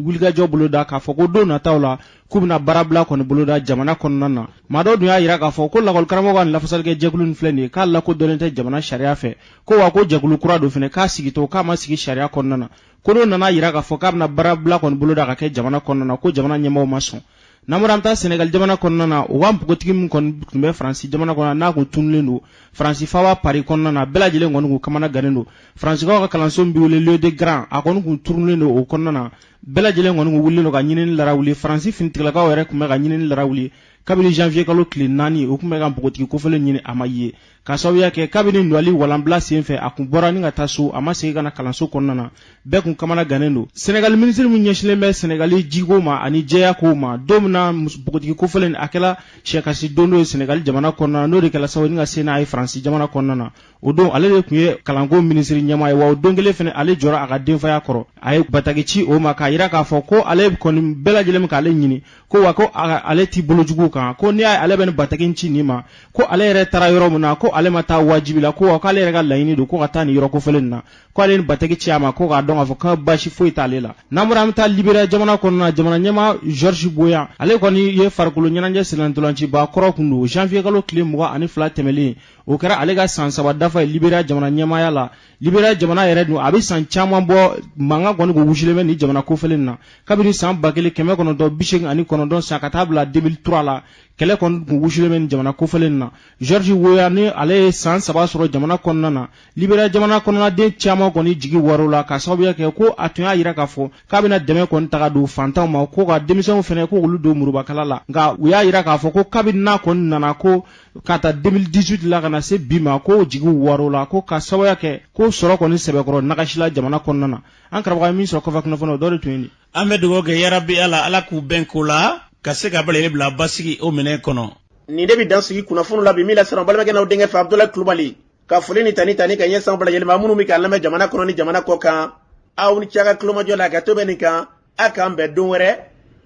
wulikajɔ boloda k'a fɔ ko don nataw la, k'u bɛna baarabila kɔni boloda jamana kɔnɔna na. Maa dɔw dun y'a yira k'a fɔ ko lakɔli karamɔgɔ ka lafasalikɛ jɛkulu nin filɛ nin ye, k'a lakodɔnnen tɛ jamana sariya fɛ, ko wa ko jɛkulu kura don fɛnɛ, k'a sigitɔ k'a ma sigi sariya kɔnɔna na, ko n'o nana yira k'a fɔ k'a bɛna baarabila kɔni boloda ka kɛ jamana kɔnɔna na, ko jamana ɲɛmɔgɔw ma sɔn. N'an bɔra, an bɛ taa Senegali jamana kɔnɔna na. U ka npogotigi min kɔni tun bɛ Faransi jamana kɔnɔ, n'a kun tununnen don Faransi faaba Paris kɔnɔna na, bɛɛ lajɛlen kɔni kun kamana gannen don. Faransikaw ka kalanso min bɛ wele Léo-Degrand, a kɔni kun tununnen don o kɔnɔna na. Bɛɛ lajɛlen kɔni kun wulilen don ka ɲinini larawuli. Faransi finitigilakaw yɛrɛ tun bɛ ka ɲinini larawuli kabini janvier kalo tile 4. U tun bɛ ka npogotigi kofɔlen ɲini, a ma ye, k'a sababuya kɛ kabini Noël walanbila sen fɛ, a kun bɔra ni ka taa so, a ma segin ka na kalanso kɔnɔna na. Bɛɛ kun kamana gannen don. Senegali minisiri min ɲɛsinnen bɛ Senegali jiko ma ani jɛya kow ma, don min na npogotigi kofɔlen a kɛla sɛkasi don dɔ ye Senegali jamana kɔnɔna na, n'o de kɛla sababu ni ka se n'a ye Faransi jamana kɔnɔna na, o don ale de tun ye kalanko minisiri ɲɛmaa ye. Wa o don kelen fana, ale jɔra a ka denfaya kɔrɔ, a ye bataki ci o ma k'a yira k'a fɔ ko ale kɔni bɛɛ lajɛlen bɛ k'ale ɲini, ko wa ko ale ti bolojugu kan, ko n'i y'a ale bɛ nin bataki ci nin ma, ko ale yɛrɛ taara yɔrɔ min na, ko ale ma taa wajibi la, ko wa k'ale yɛrɛ ka laɲini don ko ka taa nin yɔrɔ kofɔlen nin na, ko ale ni bataki ci a ma, ko k'a dɔn k'a fɔ ko baasi foyi t'ale la. N'an bɔra, an bɛ taa Liberia jamana kɔnɔna na. Jamana ɲɛmaa George Boyan, ale kɔni ye farikolo ɲɛnajɛ sennantolanciba kɔrɔ kun don. Janvier kalo tile 22 tɛmɛlen, o kɛra ale ka san 3 dafa ye Liberia jamana ɲɛmaaya la. Liberia jamana yɛrɛ dun, a bɛ san caman bɔ, mankan kɔni ko wusilen bɛ nin jamana kofɔlen na kabini san 1989 san ka taa bila 2003 la. Kɛlɛ kɔni kun wusilen bɛ nin jamana kofɔlen na. George Weah ni ale ye san 3 sɔrɔ jamana kɔnɔna na. Liberia jamana kɔnɔnaden caman kɔni jigi war'o la, k'a sababuya kɛ ko a tun y'a yira k'a fɔ k'a bɛna dɛmɛ kɔni taga don fantanw ma, ko ka denmisɛnw fɛnɛ ko olu don murubakala la. Nka u y'a yira k'a fɔ ko kabini n'a kɔni nana, ko ka taa 2018 la ka na se bi ma, ko jigi war'o la, ko ka sababuya kɛ ko sɔrɔ kɔni sɛbɛkɔrɔ nagasila jamana kɔnɔna na. An karamɔgɔ, ye min sɔrɔ kɔfɛ kunnafoni, o dɔ de tun ye nin. An bɛ dugawu kɛ, yarabi Ala, Ala k'u bɛn ko la ka se ka balele bila basigi o minɛn kɔnɔ. Nin de bɛ dan sigi kunnafoni la bi, min lasera balimakɛ n'aw denkɛ fɛ, Abudulayi Kulubali, ka foli ni tani tani ka ɲɛsin aw bɛɛ lajɛlen ma minnu bɛ k'a lamɛn jamana kɔnɔ ni jamana kɔ kan. Aw ni ce a ka tulomajɔ la. Ka to bɛ nin kan, a k'an bɛn don wɛrɛ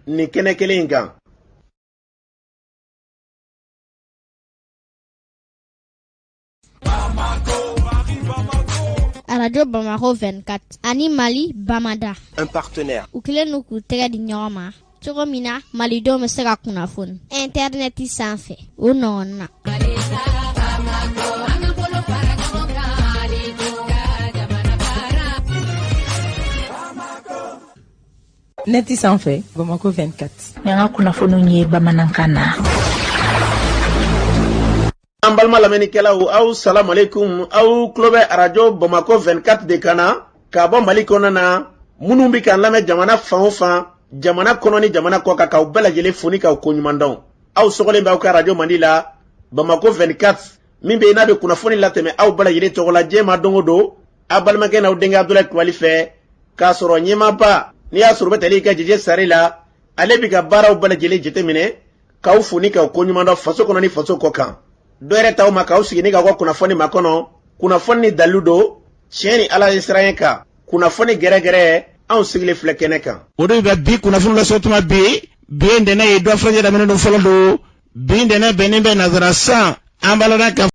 nin kɛnɛ kelen in kan. Arajo Bamako 24 ani Mali Bamada. Un partenaire. U kɛlen don k'u tɛgɛ di ɲɔgɔn ma cogo min na malidenw bɛ se ka kunnafoni intɛrinɛti sanfɛ o nɔgɔn na. Nɛti sanfɛ Bamako 24. Ni an ka kunnafoniw ye bamanankan na. An balima lamɛnnikɛlaw, aw salamaleykum. Aw tulo bɛ arajo Bamakɔ 24 de kan na ka bɔ Mali kɔnɔna na. Minnu bɛ k'an lamɛn jamana fan o fan, jamana kɔnɔ ni jamana kɔ kan, k'aw bɛɛ lajɛlen fo ni k'aw koɲuman dɔn. Aw sɔgɔlen bɛ aw ka arajo mandi la, Bamakɔ 24, min bɛ yen n'a bɛ kunnafoni latɛmɛ aw bɛɛ lajɛlen tɔgɔ la diɲɛ ma don o don, aw balimakɛ n'aw denkɛ Abudulayi Kulubali fɛ, k'a sɔrɔ ɲɛmaaba n'i y'a sɔrɔ u bɛ tali kɛ Jeje Sare la, ale bɛ ka baaraw bɛɛ lajɛlen jateminɛ, k'aw fo ni k'aw koɲuman dɔn faso kɔnɔ ni faso kɔ kan. Dɔ yɛrɛ t'aw ma k'aw sigi ni k'aw ka kunnafoni makɔnɔ, kunnafoni ni dalilu don, tiɲɛ ni ala ye siran kan, kunnafoni gɛrɛgɛrɛ, anw sigilen filɛ kɛnɛ kan. O de bɛ bi kunnafoni lasɔrɔ tuma bi. Bi ntɛnɛn ye, dɔ furancɛ daminɛ don fɔlɔ don. Bi ntɛnɛn bɛnnen bɛ nazara san an balana ka